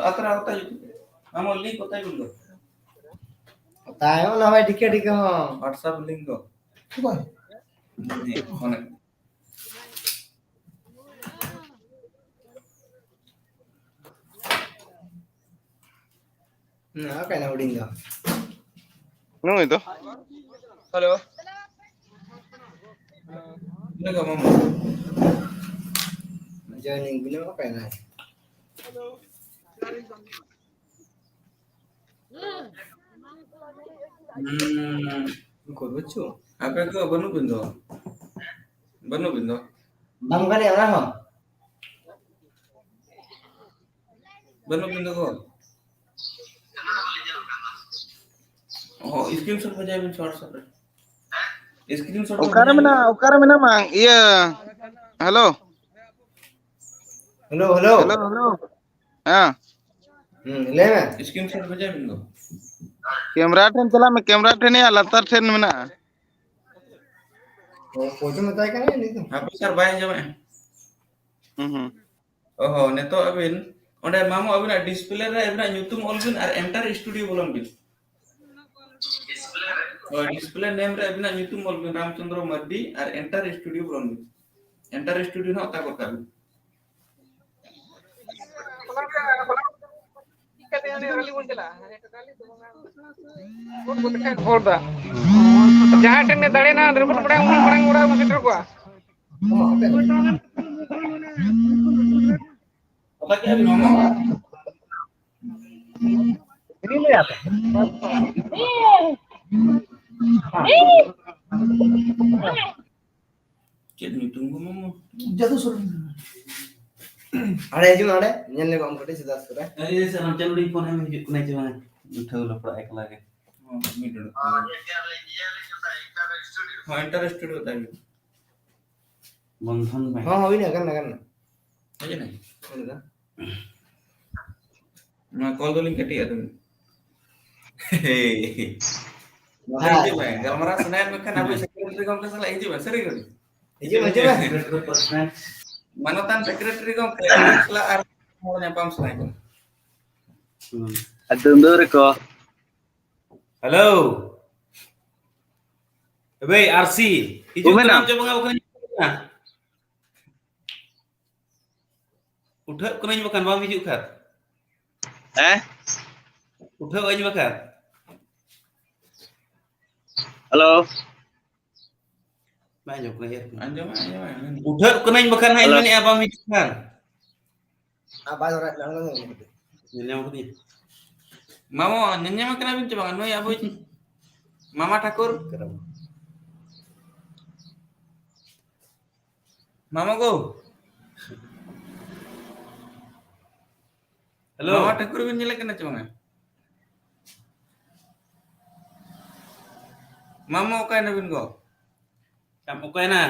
ᱟᱛᱨᱟ ᱚᱛᱟ ᱡᱩᱛᱩᱜ ᱯᱮ᱾ ᱟᱢ link ᱚᱛᱟ ᱡᱩᱛᱩᱜ ᱯᱮ᱾ ᱚᱛᱟ ᱦᱚᱸ ᱚᱱᱟ ᱦᱚᱸ ᱰᱷᱤᱠᱟᱹ ᱰᱷᱤᱠᱟᱹ ᱦᱚᱸ᱾ WhatsApp link ᱠᱚ᱾ ᱚᱠᱚᱭ? ᱦᱮᱸ, ᱯᱷᱳᱱ ᱮᱫ᱾ ᱦᱩᱸ, ᱚᱠᱟᱭ ᱱᱟ ᱦᱩᱰᱤᱧ ᱫᱚ? ᱱᱩᱭ ᱫᱚ? ᱦᱮᱞᱳ᱾ ᱤᱱᱟᱹ ᱜᱮ ᱵᱟᱝ᱾ ᱡᱚᱭᱱᱤᱝ ᱵᱤᱱᱟᱹ ᱚᱠᱟᱭ ᱱᱟᱭ? ᱦᱩᱸ᱾ ᱩᱱᱠᱩ ᱵᱩᱡᱷᱟᱹᱣ? ᱟᱯᱮ ᱠᱚ ᱵᱟᱹᱱᱩᱜ ᱵᱤᱱ ᱫᱚ? ᱵᱟᱹᱱᱩᱜ ᱵᱤᱱ ᱫᱚ? ᱵᱟᱝ ᱜᱟᱱᱚᱜᱼᱟ ᱚᱱᱟ ᱦᱚᱸ? ᱵᱟᱹᱱᱩᱜ ᱵᱤᱱ ᱫᱚ ᱜᱚ? ᱚ, screenshot ᱵᱷᱮᱡᱟᱭ ᱵᱤᱱ ᱥᱮ WhatsApp ᱨᱮ᱾ Screenshot ᱚᱠᱟᱨᱮ ᱵᱷᱮᱡᱟᱭ ᱵᱤᱱ᱾ ᱢᱮᱱᱟᱜᱼᱟ? ᱚᱠᱟᱨᱮ ᱢᱮᱱᱟᱢᱟ? ᱤᱭᱟᱹ, hello᱾ Hello, hello᱾ Hello, hello᱾ ᱦᱮᱸ᱾ ᱦᱩᱸ, ᱞᱟᱹᱭ ᱢᱮ᱾ Screenshot ᱵᱷᱮᱡᱟᱭ ᱵᱤᱱ ᱫᱚ᱾ Camera ᱴᱷᱮᱱ ᱪᱟᱞᱟᱜ ᱢᱮ, camera ᱴᱷᱮᱱ ᱭᱟ, ᱞᱟᱛᱟᱨ ᱴᱷᱮᱱ ᱢᱮᱱᱟᱜᱼᱟ᱾ ᱚ, ᱯᱚᱪᱚ ᱢᱮᱛᱟᱭ ᱠᱟᱱᱟ ᱱᱤᱛ ᱫᱚ᱾ ᱦᱟᱯᱮ sir, ᱵᱟᱭ ᱟᱸᱡᱚᱢᱮᱫᱼᱟ᱾ ᱦᱩᱸ, ᱦᱩᱸ᱾ ᱚ ᱦᱚᱸ, ᱱᱤᱛᱚᱜ ᱟᱹᱵᱤᱱ ᱚᱸᱰᱮ ᱢᱟᱢᱚ ᱟᱹᱵᱤᱱᱟᱜ display ᱨᱮ ᱟᱹᱵᱤᱱᱟᱜ ᱧᱩᱛᱩᱢ ᱚᱞ ᱵᱤᱱ ᱟᱨ Enter Studio ᱵᱚᱞᱚᱱ ᱵᱤᱱ᱾ ᱦᱳᱭ, display name ᱨᱮ ᱟᱹᱵᱤᱱᱟᱜ ᱧᱩᱛᱩᱢ ᱚᱞ ᱵᱤᱱ, ᱨᱟᱢᱪᱚᱸᱫᱽᱨᱚ ᱢᱟᱨᱰᱤ, ᱟᱨ Enter Studio ᱵᱚᱞᱚᱱ ᱵᱤᱱ᱾ Enter Studio ᱱᱟᱦᱟᱜ ᱚᱛᱟ ᱜᱚᱫ ᱠᱟᱜ ᱵᱤᱱ᱾ ᱦᱚᱲ ᱫᱚ ᱡᱟᱦᱟᱸ ᱴᱷᱮᱱ ᱜᱮ ᱫᱟᱲᱮᱱᱟ, ᱨᱮᱵᱮᱱ ᱵᱟᱲᱟᱭᱟ, ᱩᱱᱟᱹᱜ ᱢᱟᱲᱟᱝ ᱚᱲᱟᱜ ᱵᱚᱱ ᱥᱮᱴᱮᱨ ᱠᱚᱣᱟ᱾ ᱚᱠᱟ ᱠᱮᱜᱼᱟ ᱵᱤᱱ ᱢᱟᱢᱟ? ᱪᱮᱫ ᱧᱩᱛᱩᱢ ᱠᱚ ᱢᱟᱢᱟ? ᱡᱟᱫᱩ ᱥᱚᱨᱮᱱ᱾ ᱟᱲᱮ ᱦᱤᱡᱩᱜ ᱢᱮ, ᱟᱲᱮ ᱧᱮᱞ ᱞᱮ ᱟᱢ ᱠᱟᱹᱴᱤᱡ ᱥᱮᱫᱟᱜ ᱥᱩᱨ ᱨᱮ᱾ ᱟᱨᱮ, ᱥᱟᱱᱟᱢ ᱪᱟᱹᱞᱩ ᱨᱮ ᱯᱷᱳᱱ ᱮᱢ ᱦᱤᱡᱩᱜ ᱠᱟᱱᱟ ᱪᱮ ᱵᱟᱝ? ᱩᱴᱷᱟᱹᱣ ᱞᱟᱯᱲᱟ ᱮᱠᱞᱟ ᱜᱮ᱾ ᱦᱚᱸ, ᱢᱤᱫ ᱰᱚᱸᱰᱮᱠ᱾ ᱦᱚᱸ, Enter Studio ᱛᱟᱭ ᱦᱩᱭᱩᱜ᱾ ᱵᱚᱱᱫᱷᱚᱱ ᱵᱮᱝᱠ᱾ ᱦᱚᱸ, ᱦᱩᱭᱱᱟ, ᱜᱟᱱ ᱱᱟ, ᱜᱟᱱ ᱱᱟ᱾ ᱦᱮᱡ ᱮᱱᱟ? ᱦᱩᱭᱱᱟ᱾ ᱱᱚᱣᱟ call ᱫᱚᱞᱤᱧ ᱠᱟᱹᱴᱤᱡ ᱟᱫᱚ᱾ ᱦᱮᱸ᱾ ᱦᱤᱡᱩᱜ ᱢᱮ, ᱜᱟᱞᱢᱟᱨᱟᱣ ᱥᱟᱱᱟᱭᱮᱫ ᱢᱮᱠᱷᱟᱱ ᱟᱵᱚ secretary ᱜᱚᱢᱠᱮ ᱥᱟᱞᱟᱜ ᱦᱤᱡᱩᱜ ᱢᱮ, ᱥᱟᱹᱨᱤ ᱜᱮ᱾ ᱦᱤᱡᱩᱜ ᱢᱮ, ᱦᱤᱡᱩᱜ ᱢᱮ᱾ ᱢᱟᱱᱚᱛᱟᱱ secretary ᱜᱚᱢᱠᱮ ᱟᱹᱵᱤᱱ ᱥᱟᱞᱟᱜ ᱟᱨ ᱦᱚᱲ ᱧᱟᱯᱟᱢ ᱥᱟᱱᱟᱭᱮᱫ ᱠᱟᱱᱟ᱾ ᱦᱩᱸ᱾ ᱟᱨ ᱫᱩᱸᱫᱩ ᱨᱮᱠᱚ᱾ Hello᱾ ᱮ ᱵᱷᱟᱹᱭ, ᱟᱨᱥᱤ, ᱦᱤᱡᱩᱜ ᱩᱢᱮᱱᱟ᱾ ᱠᱟᱱᱟᱢ ᱪᱮ ᱵᱟᱝᱟ? ᱵᱟᱠᱷᱟᱱ ᱩᱴᱷᱟᱹᱜ ᱠᱟᱹᱱᱟᱹᱧ, ᱵᱟᱠᱷᱟᱱ ᱵᱟᱢ ᱦᱤᱡᱩᱜ ᱠᱷᱟᱱ᱾ ᱦᱮᱸ? ᱩᱴᱷᱟᱹᱜ ᱟᱹᱧ ᱵᱟᱠᱷᱟᱱ᱾ Hello᱾ ᱵᱟᱭ ᱟᱸᱡᱚᱢ ᱠᱟᱱᱟ, ᱤᱭᱟᱹ᱾ ᱟᱸᱡᱚᱢ, ᱟᱸᱡᱚᱢ, ᱟᱸᱡᱚᱢ᱾ ᱩᱴᱷᱟᱹᱜ ᱠᱟᱹᱱᱟᱹᱧ ᱵᱟᱠᱷᱟᱱ ᱦᱟᱸᱜ ᱤᱧ hello᱾ ᱢᱮᱱᱮᱫᱼᱟ, ᱵᱟᱢ ᱦᱤᱡᱩᱜ ᱠᱷᱟᱱ᱾ ᱧᱮᱞ ᱧᱟᱢ ᱠᱟᱫᱤᱧ᱾ ᱢᱟᱢᱚ, ᱧᱮᱞ ᱧᱟᱢ ᱠᱟᱱᱟ ᱵᱤᱱ ᱪᱮ ᱵᱟᱝ? ᱱᱩᱭ ᱟᱵᱚᱭᱤᱡ ᱢᱟᱢᱟ ᱴᱷᱟᱠᱩᱨ᱾ ᱚᱠᱟᱨᱮ? ᱢᱟᱢᱟ ᱜᱳ᱾ ᱦᱮᱞᱳ᱾ ᱢᱟᱢᱟ ᱴᱷᱟᱹᱠᱩᱨ ᱵᱤᱱ ᱧᱮᱞᱮ ᱠᱟᱱᱟ ᱪᱮ ᱵᱟᱝᱟ? ᱢᱟᱢᱟ ᱚᱠᱟᱭ ᱱᱟᱵᱤᱱ ᱜᱳ? ᱟᱢ ᱚᱠᱟᱭ ᱱᱟ?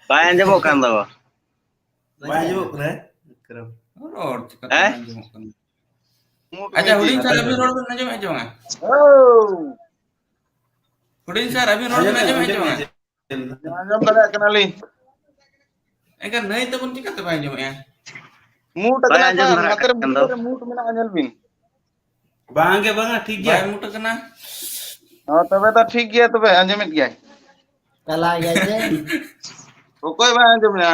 ᱵᱟᱭ ᱟᱸᱡᱚᱢᱚᱜ ᱠᱟᱱ ᱫᱚ᱾ ᱵᱟᱭ ᱟᱸᱡᱚᱢᱚᱜ ᱠᱟᱱᱟ᱾ ᱨᱚᱲ ᱪᱤᱠᱟᱹᱛᱮ ᱦᱮᱸ? ᱵᱟᱭ ᱟᱸᱡᱚᱢᱚᱜ ᱠᱟᱱᱟ? ᱟᱪᱪᱷᱟ, ᱦᱩᱰᱤᱧ ᱥᱟᱨ, ᱟᱹᱵᱤᱱ ᱨᱚᱲ ᱵᱤᱱ ᱟᱸᱡᱚᱢᱮᱫ ᱪᱮ ᱵᱟᱝᱟ? ᱦᱩᱰᱤᱧ ᱥᱟᱨ, ᱟᱹᱵᱤᱱ ᱨᱚᱲ ᱵᱤᱱ ᱟᱸᱡᱚᱢᱮᱫ ᱪᱮ ᱵᱟᱝᱟ? ᱟᱸᱡᱚᱢ ᱫᱟᱲᱮᱭᱟᱜ ᱠᱟᱱᱟᱞᱤᱧ᱾ ᱮᱱᱠᱷᱟᱱ ᱱᱟᱹᱭ ᱛᱟᱵᱚᱱ ᱪᱤᱠᱟᱹᱛᱮ ᱵᱟᱭ ᱟᱸᱡᱚᱢᱮᱫᱼᱟ? ᱢᱩᱴ ᱵᱟᱭ ᱟᱠᱟᱱᱟ ᱟᱸᱡᱚᱢ ᱥᱟᱨ, ᱫᱷᱟᱨᱟ ᱱᱟᱛᱮ ᱨᱮ ᱠᱟᱱ ᱢᱩᱴ ᱫᱚ᱾ ᱨᱮ ᱢᱩᱴ ᱢᱮᱱᱟᱜᱼᱟ, ᱧᱮᱞ ᱵᱤᱱ᱾ ᱵᱟᱝ ᱜᱮ ᱵᱟᱝᱟ, ᱴᱷᱤᱠ ᱜᱮᱭᱟ᱾ ᱵᱟᱭ ᱢᱩᱴ ᱟᱠᱟᱱᱟ᱾ ᱦᱚᱸ, ᱛᱚᱵᱮ ᱫᱚ ᱴᱷᱤᱠ ᱜᱮᱭᱟ, ᱛᱚᱵᱮ ᱟᱸᱡᱚᱢᱮᱫ ᱜᱮᱭᱟᱭ᱾ ᱪᱟᱞᱟᱣ ᱜᱮᱭᱟᱭ ᱥᱮ? ᱚᱠᱚᱭ ᱵᱟᱭ ᱟᱸᱡᱚᱢᱮᱫᱼᱟ?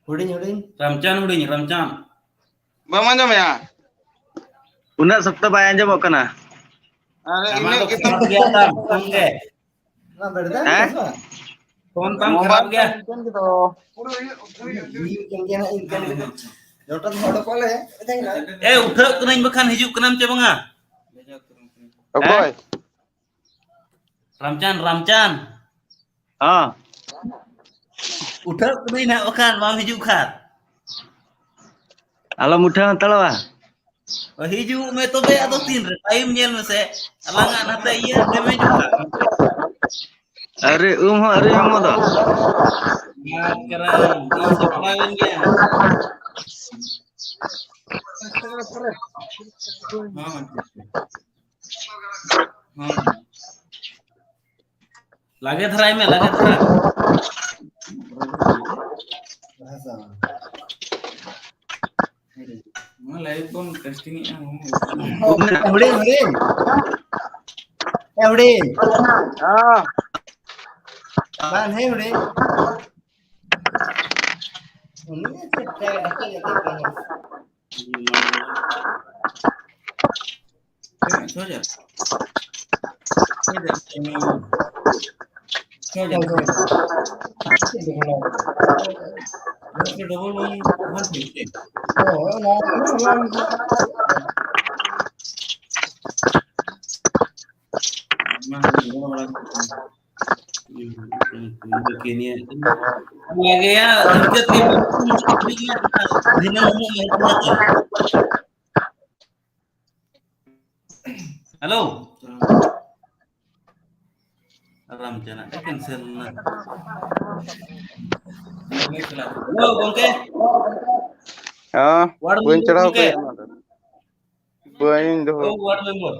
ᱦᱩᱰᱤᱧ, ᱦᱩᱰᱤᱧ᱾ ᱨᱟᱢᱪᱟᱸᱫᱽ ᱦᱩᱰᱤᱧ, ᱨᱟᱢᱪᱟᱸᱫᱽ᱾ ᱵᱟᱢ ᱟᱸᱡᱚᱢᱮᱫᱼᱟ? ᱩᱱᱟᱹᱜ ᱥᱚᱠᱛᱚ ᱵᱟᱭ ᱟᱸᱡᱚᱢᱚᱜ ᱠᱟᱱᱟ᱾ ᱟᱨ ᱟᱢᱟᱜ ᱤᱱᱟᱹᱜ ᱫᱚ ᱜᱮᱛᱟᱢ ᱠᱷᱟᱨᱟᱯ ᱜᱮᱭᱟ ᱛᱟᱢ, ᱯᱷᱳᱱ ᱜᱮ᱾ ᱦᱮᱸ? ᱯᱷᱳᱱ ᱛᱟᱢ ᱢᱳᱵᱟᱭᱤᱞ ᱠᱷᱟᱨᱟᱯ ᱜᱮᱭᱟ᱾ ᱛᱟᱢ ᱤᱱᱠᱟᱹᱱ ᱜᱮᱫᱚ᱾ ᱡᱚᱴᱟ ᱫᱚ ᱦᱚᱲ ᱠᱚ ᱞᱮ᱾ ᱮ, ᱩᱴᱷᱟᱹᱜ ᱠᱟᱹᱱᱟᱹᱧ ᱵᱟᱠᱷᱟᱱ ᱦᱤᱡᱩᱜ ᱠᱟᱱᱟᱢ ᱪᱮ ᱵᱟᱝᱟ? ᱚᱠᱚᱭ? ᱦᱮᱸ? ᱨᱟᱢᱪᱟᱸᱫᱽ, ᱨᱟᱢᱪᱟᱸᱫᱽ᱾ ᱦᱚᱸ᱾ ᱩᱴᱷᱟᱹᱜ ᱠᱟᱹᱱᱟᱹᱧ ᱱᱟᱦᱟᱜ ᱵᱟᱠᱷᱟᱱ ᱵᱟᱢ ᱦᱤᱡᱩᱜ ᱠᱷᱟᱱ᱾ ᱟᱞᱚᱢ ᱩᱴᱷᱟᱹᱣ ᱦᱟᱛᱟᱲᱚᱜᱼᱟ᱾ ᱦᱤᱡᱩᱜ ᱢᱮ ᱛᱚᱵᱮ, ᱟᱫᱚ ᱛᱤᱱᱨᱮ? ᱴᱟᱭᱤᱢ ᱧᱮᱞ ᱢᱮᱥᱮ, ᱟᱞᱟᱝᱟᱜ ᱱᱟᱛᱮ ᱤᱭᱟᱹ ᱰᱮᱢᱮᱡᱚᱜ ᱠᱟᱱᱟ᱾ ᱟᱹᱣᱨᱤ, ᱩᱢ ᱦᱚᱸ ᱟᱹᱣᱨᱤ ᱩᱢᱚᱜ ᱫᱚ᱾ ᱢᱟ ᱠᱟᱨᱟᱢ, ᱤᱧ ᱥᱟᱯᱲᱟᱣ ᱮᱱ ᱜᱮᱭᱟ᱾ ᱦᱚᱸ᱾ ᱦᱚᱸ᱾ ᱞᱟᱜᱮ ᱫᱷᱟᱨᱟᱭ ᱢᱮ, ᱞᱟᱜᱮ ᱫᱷᱟᱨᱟ᱾ ᱱᱚᱣᱟ live ᱵᱚᱱ testing ᱮᱜᱼᱟ, ᱦᱚᱸ᱾ ᱦᱩᱰᱤᱧ, ᱦᱩᱰᱤᱧ᱾ ᱮ, ᱦᱩᱰᱤᱧ᱾ ᱦᱮᱸ᱾ ᱵᱟᱝ, ᱦᱮᱸ, ᱦᱩᱰᱤᱧ᱾ ᱩᱱᱤ ᱫᱚ ᱪᱮᱫ ᱪᱚᱭ ᱜᱟᱛᱮ ᱜᱟᱛᱮ ᱠᱟᱱᱟ᱾ ᱛᱤᱱᱟᱹᱜ? ᱪᱷᱚ ᱦᱟᱡᱟᱨ? ᱪᱷᱚ ᱦᱟᱡᱟᱨ᱾ ᱪᱷᱚ ᱦᱟᱡᱟᱨ᱾ ᱰᱚᱵᱚᱞ ᱵᱟᱝ ᱦᱩᱭ ᱠᱮᱫ? ᱦᱳᱭ, ᱚᱱᱟ ᱠᱚ ᱚᱱᱟ ᱚᱱᱟ ᱦᱩᱭ ᱵᱟᱲᱟ ᱠᱮᱫ᱾ ᱞᱟᱜᱮᱭᱟ, ᱤᱱᱠᱟᱹ ᱛᱮᱜᱮ ᱫᱷᱤᱱᱟᱹᱝ ᱦᱤᱞᱳᱜ ᱞᱮ ᱦᱤᱡᱩᱜᱼᱟ᱾ ᱦᱮᱞᱳ᱾ ᱟᱨᱟᱢ ᱪᱟᱞᱟᱜ, cancel ᱮᱱᱟ᱾ ᱦᱮᱞᱳ, ᱜᱚᱝᱠᱮ᱾ ᱦᱮᱸ, ward ᱵᱟᱹᱧ member ᱪᱟᱲᱦᱟᱣ ᱜᱚᱝᱠᱮ᱾ ᱠᱟᱭᱟ ᱚᱱᱟ ᱫᱚ᱾ ᱵᱟᱹᱧ ᱫᱚᱦᱚ ᱚ, ward member᱾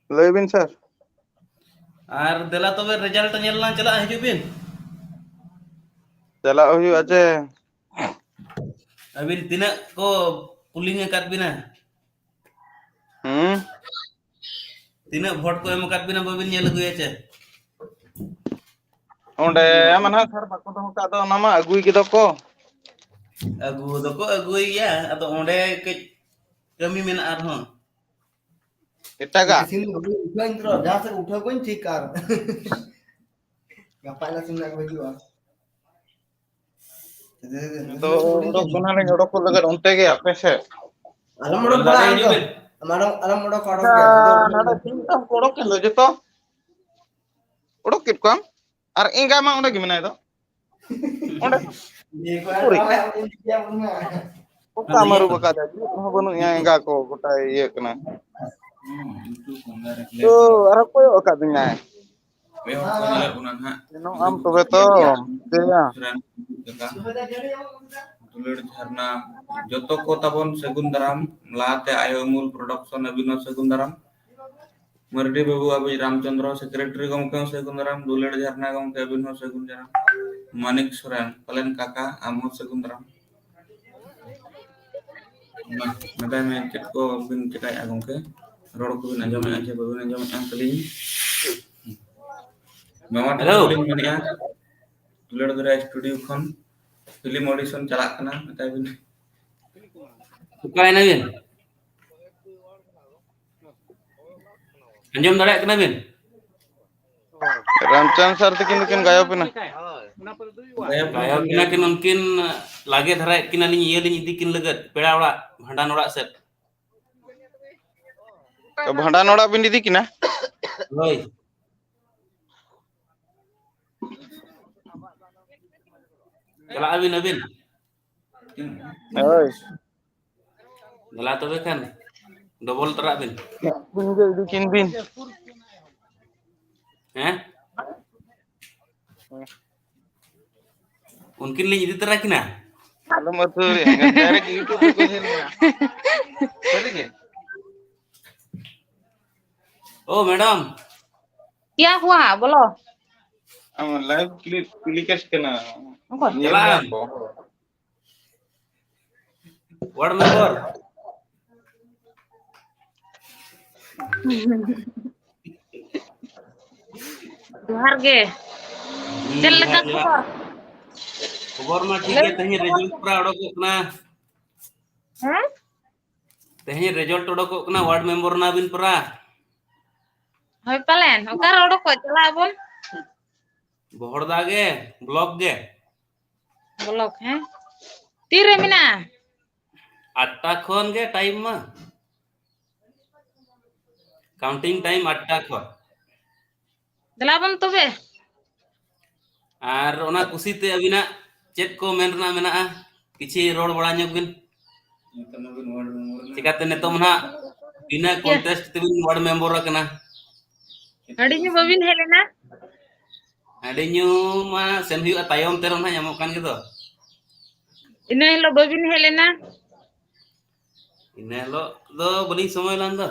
ᱞᱟᱹᱭ ᱵᱤᱱ, sir᱾ ᱟᱨ ᱫᱮᱞᱟ ᱛᱚᱵᱮ, result ᱧᱮᱞ ᱞᱟᱝ ᱪᱟᱞᱟᱜᱼᱟ, ᱦᱤᱡᱩᱜ ᱵᱤᱱ᱾ ᱪᱟᱞᱟᱜ ᱦᱩᱭᱩᱜᱼᱟ ᱪᱮ? ᱟᱹᱵᱤᱱ ᱛᱤᱱᱟᱹᱜ ᱠᱚ polling ᱟᱠᱟᱫ ᱵᱤᱱᱟ? ᱦᱩᱸ᱾ ᱛᱤᱱᱟᱹᱜ vote ᱠᱚ ᱮᱢ ᱟᱠᱟᱫ ᱵᱤᱱᱟ, ᱵᱟᱹᱵᱤᱱ ᱧᱮᱞ ᱟᱹᱜᱩᱭᱟ ᱪᱮ? ᱚᱸᱰᱮ ᱢᱟ ᱱᱟᱦᱟᱜ sir ᱵᱟᱠᱚ ᱫᱚᱦᱚ ᱠᱟᱜ ᱫᱚ, ᱚᱱᱟ ᱢᱟ ᱟᱹᱜᱩᱭ ᱜᱮᱫᱚ ᱠᱚ᱾ ᱟᱹᱜᱩ ᱫᱚᱠᱚ ᱟᱹᱜᱩᱭ ᱜᱮᱭᱟ, ᱟᱫᱚ ᱚᱸᱰᱮ ᱠᱟᱹᱡ ᱠᱟᱹᱢᱤ ᱢᱮᱱᱟᱜᱼᱟ ᱟᱨᱦᱚᱸ᱾ ᱮᱴᱟᱜᱟᱜ? ᱛᱤᱥᱤᱧ ᱩᱴᱷᱟᱹᱣ ᱤᱧ ᱛᱚᱨᱟ, ᱡᱟᱦᱟᱸ ᱥᱮᱫ ᱩᱴᱷᱟᱹᱣ ᱠᱚᱧ ᱴᱷᱤᱠ ᱟᱨ ᱜᱟᱯᱟ ᱟᱞᱮ ᱥᱮᱱ ᱠᱚ ᱦᱤᱡᱩᱜᱼᱟ᱾ ᱛᱚ, ᱚᱰᱚᱠ ᱠᱚ ᱱᱟᱦᱟᱜ ᱞᱤᱧ ᱚᱰᱚᱠ ᱠᱚ ᱞᱟᱹᱜᱤᱫ ᱚᱱᱛᱮ ᱜᱮ ᱟᱯᱮ ᱥᱮᱫ᱾ ᱟᱞᱚᱢ ᱚᱰᱚᱠ ᱵᱟᱲᱟ ᱦᱤᱡᱩᱜ ᱟᱢ ᱫᱚ᱾ ᱵᱤᱱ᱾ ᱟᱢ ᱟᱞᱚᱢ, ᱟᱞᱚᱢ ᱚᱰᱚᱠ, ᱚᱰᱚᱠ ᱜᱮ᱾ ᱟᱪᱪᱷᱟ, ᱱᱚᱰᱮ ᱪᱮᱫ ᱞᱮᱠᱟᱢ ᱠᱚ ᱚᱰᱚᱠ ᱠᱮᱫ ᱫᱚ ᱡᱚᱛᱚ? ᱚᱰᱚᱠ ᱠᱮᱫ ᱠᱚᱣᱟᱢ? ᱟᱨ ᱮᱸᱜᱟ ᱢᱟ ᱚᱸᱰᱮ ᱜᱮ ᱢᱮᱱᱟᱭ ᱫᱚ᱾ ᱚᱸᱰᱮ᱾ ᱤᱭᱟᱹ ᱠᱚ ᱩᱠᱩᱨᱤᱡ᱾ ᱨᱚᱦᱚᱭ ᱟᱹᱜᱩ ᱠᱮᱫᱟ ᱵᱚᱱ ᱢᱟ᱾ ᱚᱠᱟ ᱢᱟᱹᱨᱩᱵ ᱟᱠᱟᱫᱟ? ᱪᱮᱫ ᱦᱚᱸ ᱵᱟᱹᱱᱩᱜ ᱭᱟ, ᱮᱸᱜᱟ ᱠᱚ ᱜᱚᱴᱟ ᱤᱭᱟᱹ ᱠᱟᱱᱟ᱾ ᱛᱚ, ᱟᱨᱦᱚᱸ ᱠᱚᱭᱚᱜ ᱟᱠᱟᱫᱤᱧᱟᱭ᱾ ᱯᱮ ᱦᱚᱲ ᱠᱚ ᱧᱮᱞᱮᱫ ᱵᱚᱱᱟ ᱱᱟᱦᱟᱜ᱾ ᱥᱮᱱᱚᱜ ᱟᱢ ᱛᱚᱵᱮ ᱛᱚ, ᱫᱮᱭᱟ᱾ ᱫᱩᱞᱟᱹᱲ ᱡᱷᱟᱨᱱᱟ, ᱡᱚᱛᱚ ᱠᱚ ᱛᱟᱵᱚᱱ ᱥᱟᱹᱜᱩᱱ ᱫᱟᱨᱟᱢ᱾ ᱞᱟᱦᱟᱛᱮ ᱟᱭᱳ ᱩᱢᱩᱞ production, ᱟᱹᱵᱤᱱ ᱦᱚᱸ ᱥᱟᱹᱜᱩᱱ ᱫᱟᱨᱟᱢ᱾ ᱢᱟᱹᱨᱰᱤ ᱵᱟᱹᱵᱩ, ᱟᱵᱤᱡ ᱨᱟᱢᱪᱚᱸᱫᱽᱨᱚ secretary ᱜᱚᱢᱠᱮ ᱦᱚᱸ ᱥᱟᱹᱜᱩᱱ ᱫᱟᱨᱟᱢ᱾ ᱫᱩᱞᱟᱹᱲ ᱡᱷᱟᱨᱱᱟ ᱜᱚᱢᱠᱮ, ᱟᱹᱵᱤᱱ ᱦᱚᱸ ᱥᱟᱹᱜᱩᱱ ᱫᱟᱨᱟᱢ᱾ ᱢᱟᱱᱤᱠ ᱥᱚᱨᱮᱱ, ᱯᱟᱞᱮᱱ ᱠᱟᱠᱟ, ᱟᱢ ᱦᱚᱸ ᱥᱟᱹᱜᱩᱱ ᱫᱟᱨᱟᱢ᱾ ᱢᱟ, ᱢᱮᱛᱟᱭ ᱢᱮ, ᱪᱮᱫ ᱠᱚ ᱵᱤᱱ ᱪᱮᱠᱟᱭᱮᱫᱼᱟ ᱜᱚᱢᱠᱮ? ᱨᱚᱲ ᱠᱚᱵᱤᱱ ᱟᱸᱡᱚᱢᱮᱫᱼᱟ ᱪᱮ ᱵᱟᱵᱤᱱ ᱟᱸᱡᱚᱢᱮᱫᱼᱟ? ᱠᱷᱟᱹᱞᱤ ᱢᱟᱢᱟ ᱴᱷᱮᱱ ᱦᱮᱞᱳ᱾ ᱞᱤᱧ ᱢᱮᱱᱮᱫᱼᱟ, ᱫᱩᱞᱟᱹᱲ ᱫᱟᱨᱟ studio ᱠᱷᱚᱱ film audition ᱪᱟᱞᱟᱜ ᱠᱟᱱᱟ, ᱢᱮᱛᱟᱭ ᱵᱤᱱ᱾ ᱚᱠᱟᱭᱮᱱᱟ ᱵᱤᱱ? ᱟᱸᱡᱚᱢ ᱫᱟᱲᱮᱭᱟᱜ ᱠᱟᱱᱟ ᱵᱤᱱ? ᱨᱟᱢᱪᱟᱸᱫᱽ sir ᱛᱟᱹᱠᱤᱱ ᱫᱚᱠᱤᱱ ᱜᱟᱭᱚᱵ ᱮᱱᱟ᱾ ᱜᱟᱭᱚᱵ ᱮᱱᱟ ᱠᱤᱱ ᱩᱱᱠᱤᱱ, ᱞᱟᱜᱮ ᱫᱷᱟᱨᱟᱭᱮᱫ ᱠᱤᱱᱟᱞᱤᱧ, ᱤᱭᱟᱹ ᱞᱤᱧ ᱤᱫᱤ ᱠᱤᱱ ᱞᱟᱹᱜᱤᱫ ᱯᱮᱲᱟ ᱚᱲᱟᱜ, ᱵᱷᱟᱸᱰᱟᱱ ᱚᱲᱟᱜ ᱥᱮᱫ᱾ ᱛᱚ, ᱵᱷᱟᱸᱰᱟᱱ ᱚᱲᱟᱜ ᱵᱤᱱ ᱤᱫᱤ ᱠᱤᱱᱟ? ᱦᱳᱭ᱾ ᱪᱟᱞᱟᱜ ᱟᱹᱵᱤᱱ ᱟᱹᱵᱤᱱ? ᱦᱳᱭ᱾ ᱫᱮᱞᱟ ᱛᱚᱵᱮ ᱠᱷᱟᱱ ᱰᱚᱵᱚᱞ ᱛᱚᱨᱟᱜ ᱵᱤᱱ᱾ ᱩᱱᱠᱤᱱ ᱜᱮ ᱩᱰᱩᱠᱤᱱ ᱵᱤᱱ᱾ ᱦᱮᱸ? ᱩᱱᱠᱤᱱ ᱞᱤᱧ ᱤᱫᱤ ᱛᱚᱨᱟ ᱠᱤᱱᱟ? ᱟᱞᱚᱢ ᱟᱹᱛᱷᱟᱹᱣᱲᱤᱜᱼᱟ, direct YouTube ᱨᱮᱠᱚ ᱧᱮᱞ ᱢᱮᱭᱟ᱾ ᱥᱟᱹᱨᱤ ᱜᱮ? ᱳ ᱢᱮᱰᱟᱢ, क्या हुआ? बोलो। ᱟᱢ live clip telecast ᱠᱟᱱᱟ᱾ ᱚᱠᱚᱭ? ᱧᱮᱞ ᱪᱟᱞᱟᱜ ᱢᱮᱭᱟ ᱟᱢ? ᱠᱚ᱾ Ward member. ᱡᱚᱦᱟᱨ ᱜᱮ᱾ ᱪᱮᱫ ᱞᱮᱠᱟ ᱡᱚᱦᱟᱨ, ᱡᱚᱦᱟᱨ᱾ ᱠᱷᱚᱵᱚᱨ? ᱠᱷᱚᱵᱚᱨ ᱢᱟ ᱴᱷᱤᱠ ᱞᱟᱹᱭ ᱜᱮ, ᱛᱮᱦᱮᱧ ᱢᱮ᱾ ᱨᱮᱡᱟᱞᱴ ᱯᱩᱨᱟ ᱚᱰᱚᱠᱚᱜ ᱠᱟᱱᱟ᱾ ᱦᱮᱸ? ᱛᱮᱦᱮᱧ ᱨᱮᱡᱟᱞᱴ ᱚᱰᱚᱠᱚᱜ ᱠᱟᱱᱟ, ᱳᱣᱟᱨᱰ ᱢᱮᱢᱵᱚᱨ ᱱᱟᱵᱤᱱ ᱯᱩᱨᱟ᱾ ᱦᱳᱭ ᱯᱟᱞᱮᱱ᱾ ᱚᱠᱟᱨᱮ ᱚᱰᱚᱠᱚᱜ? ᱪᱟᱞᱟᱜ ᱟᱵᱚᱱ᱾ ᱵᱚᱦᱚᱲᱫᱟ ᱜᱮ, ᱵᱞᱚᱠ ᱜᱮ᱾ ᱵᱞᱚᱠ, ᱦᱮᱸ? ᱛᱤᱨᱮ ᱢᱮᱱᱟᱜᱼᱟ? ᱟᱴᱴᱟ ᱠᱷᱚᱱ ᱜᱮ ᱴᱟᱭᱤᱢ ᱢᱟ᱾ ᱠᱟᱣᱩᱱᱴᱤᱝ ᱴᱟᱭᱤᱢ ᱟᱴᱴᱟ ᱠᱷᱚᱱ᱾ ᱫᱮᱞᱟ ᱵᱚᱱ ᱛᱚᱵᱮ᱾ ᱟᱨ ᱚᱱᱟ ᱠᱩᱥᱤᱛᱮ ᱟᱹᱵᱤᱱᱟᱜ ᱪᱮᱫ ᱠᱚ ᱢᱮᱱ ᱨᱮᱱᱟᱜ ᱢᱮᱱᱟᱜᱼᱟ? ᱠᱤᱪᱷᱤ ᱨᱚᱲ ᱵᱟᱲᱟ ᱧᱚᱜ ᱵᱤᱱ᱾ ᱪᱤᱠᱟᱛᱮ ᱱᱤᱛᱚᱜ ᱢᱟ ᱱᱟᱦᱟᱜ ᱵᱤᱱᱟᱹ ᱪᱮᱫ? ᱠᱚᱱᱴᱮᱥᱴ ᱛᱮᱵᱤᱱ ᱳᱣᱟᱨᱰ ᱢᱮᱢᱵᱚᱨ ᱟᱠᱟᱱᱟ᱾ ᱦᱟᱺᱰᱤ ᱧᱩ ᱵᱟᱹᱵᱤᱱ ᱦᱮᱡ ᱞᱮᱱᱟ? ᱦᱟᱺᱰᱤ ᱧᱩ ᱢᱟ ᱥᱮᱱ ᱦᱩᱭᱩᱜᱼᱟ, ᱛᱟᱭᱚᱢ ᱛᱮ ᱨᱮᱦᱚᱸ ᱱᱟᱦᱟᱜ ᱧᱟᱢᱚᱜ ᱠᱟᱱ ᱜᱮᱫᱚ᱾ ᱤᱱᱟᱹ ᱦᱤᱞᱳᱜ ᱵᱟᱹᱵᱤᱱ ᱦᱮᱡ ᱞᱮᱱᱟ? ᱤᱱᱟᱹ ᱦᱤᱞᱳᱜ ᱫᱚ ᱵᱟᱹᱞᱤᱧ ᱥᱚᱢᱚᱭ ᱞᱮᱱ ᱫᱚ᱾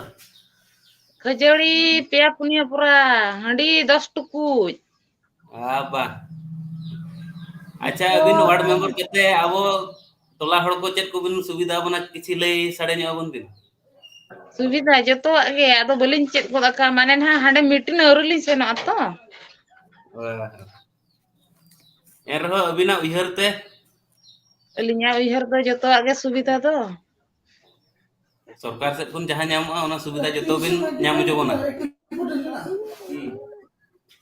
ᱠᱷᱟᱹᱡᱟᱹᱲᱤ ᱯᱮᱭᱟ ᱯᱩᱱᱭᱟᱹ ᱯᱩᱨᱟ ᱦᱟᱺᱰᱤ ᱫᱚᱥ ᱴᱩᱠᱩᱡ᱾ ᱟᱵᱟ᱾ ᱟᱪᱪᱷᱟ, ᱟᱹᱵᱤᱱ ᱳᱣᱟᱨᱰ ᱢᱮᱢᱵᱚᱨ ᱠᱟᱛᱮ ᱟᱵᱚ ᱴᱚᱞᱟ ᱦᱚᱲ ᱠᱚ ᱪᱮᱫ ᱠᱚᱵᱤᱱ ᱥᱩᱵᱤᱫᱷᱟ ᱵᱚᱱᱟ, ᱠᱤᱪᱷᱤ ᱞᱟᱹᱭ ᱥᱟᱰᱮ ᱧᱚᱜ ᱟᱵᱚᱱ ᱵᱤᱱ᱾ ᱥᱩᱵᱤᱫᱷᱟ ᱡᱚᱛᱚᱣᱟᱜ ᱜᱮ, ᱟᱫᱚ ᱵᱟᱹᱞᱤᱧ ᱪᱮᱫ ᱜᱚᱫ ᱟᱠᱟᱫᱼᱟ, ᱢᱟᱱᱮ ᱱᱟᱦᱟᱜ ᱦᱟᱸᱰᱮ ᱢᱤᱴᱤᱝ ᱟᱹᱣᱨᱤ ᱞᱤᱧ ᱥᱮᱱᱚᱜᱼᱟ ᱛᱚ᱾ ᱦᱳᱭ᱾ ᱮᱱ ᱨᱮᱦᱚᱸ ᱟᱹᱵᱤᱱᱟᱜ ᱩᱭᱦᱟᱹᱨ ᱛᱮ? ᱟᱹᱞᱤᱧᱟᱜ ᱩᱭᱦᱟᱹᱨ ᱫᱚ ᱡᱚᱛᱚᱣᱟᱜ ᱜᱮ ᱥᱩᱵᱤᱫᱷᱟ ᱫᱚ᱾ ᱥᱚᱨᱠᱟᱨ ᱥᱮᱫ ᱠᱷᱚᱱ ᱡᱟᱦᱟᱸ ᱧᱟᱢᱚᱜᱼᱟ, ᱚᱱᱟ ᱥᱩᱵᱤᱫᱷᱟ ᱡᱚᱛᱚ ᱵᱤᱱ ᱧᱟᱢ ᱦᱚᱪᱚ ᱵᱚᱱᱟ᱾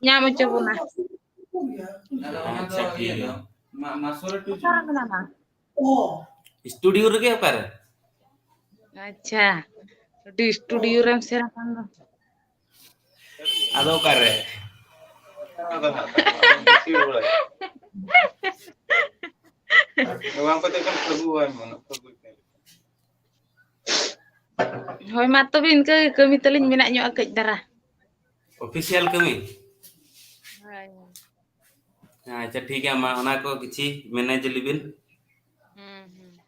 ᱧᱟᱢ ᱦᱚᱪᱚ ᱵᱚᱱᱟ᱾ ᱟᱪᱪᱷᱟ, ᱴᱷᱤᱠ ᱜᱮᱭᱟ᱾ ᱚᱠᱟᱨᱮ ᱢᱮᱱᱟᱢᱟ? ᱥᱴᱩᱰᱤᱭᱳ ᱨᱮᱜᱮ ᱚᱠᱟᱨᱮ? ᱟᱪᱪᱷᱟ, ᱟᱹᱰᱤ ᱥᱴᱩᱰᱤᱭᱳ ᱨᱮᱢ ᱥᱮᱱ ᱟᱠᱟᱱ ᱫᱚ᱾ ᱟᱫᱚ ᱚᱠᱟᱨᱮ? ᱟᱫᱚ ᱦᱟᱸᱜ ᱛᱟᱦᱚᱞᱮ ᱟᱫᱚ ᱵᱮᱥᱤ ᱵᱟᱲᱟᱭ᱾ ᱱᱚᱣᱟ ᱠᱚᱫᱚ ᱮᱠᱷᱚᱱ ᱯᱷᱟᱹᱜᱩ ᱦᱚᱭ ᱢᱚᱱᱮ, ᱯᱷᱟᱹᱜᱩ ᱛᱮ᱾ ᱦᱳᱭ, ᱢᱟ ᱛᱚᱵᱮ ᱤᱱᱠᱟᱹ ᱜᱮ ᱠᱟᱹᱢᱤ ᱛᱟᱹᱞᱤᱧ ᱢᱮᱱᱟᱜ ᱧᱚᱜᱼᱟ ᱠᱟᱹᱡ ᱫᱷᱟᱨᱟ᱾ Official ᱠᱟᱹᱢᱤ? ᱦᱳᱭ᱾ ᱟᱪᱪᱷᱟ, ᱴᱷᱤᱠ ᱜᱮᱭᱟ, ᱢᱟ ᱚᱱᱟ ᱠᱚ ᱠᱤᱪᱷᱤ manage ᱞᱮᱵᱤᱱ᱾ ᱦᱩᱸ, ᱦᱩᱸ᱾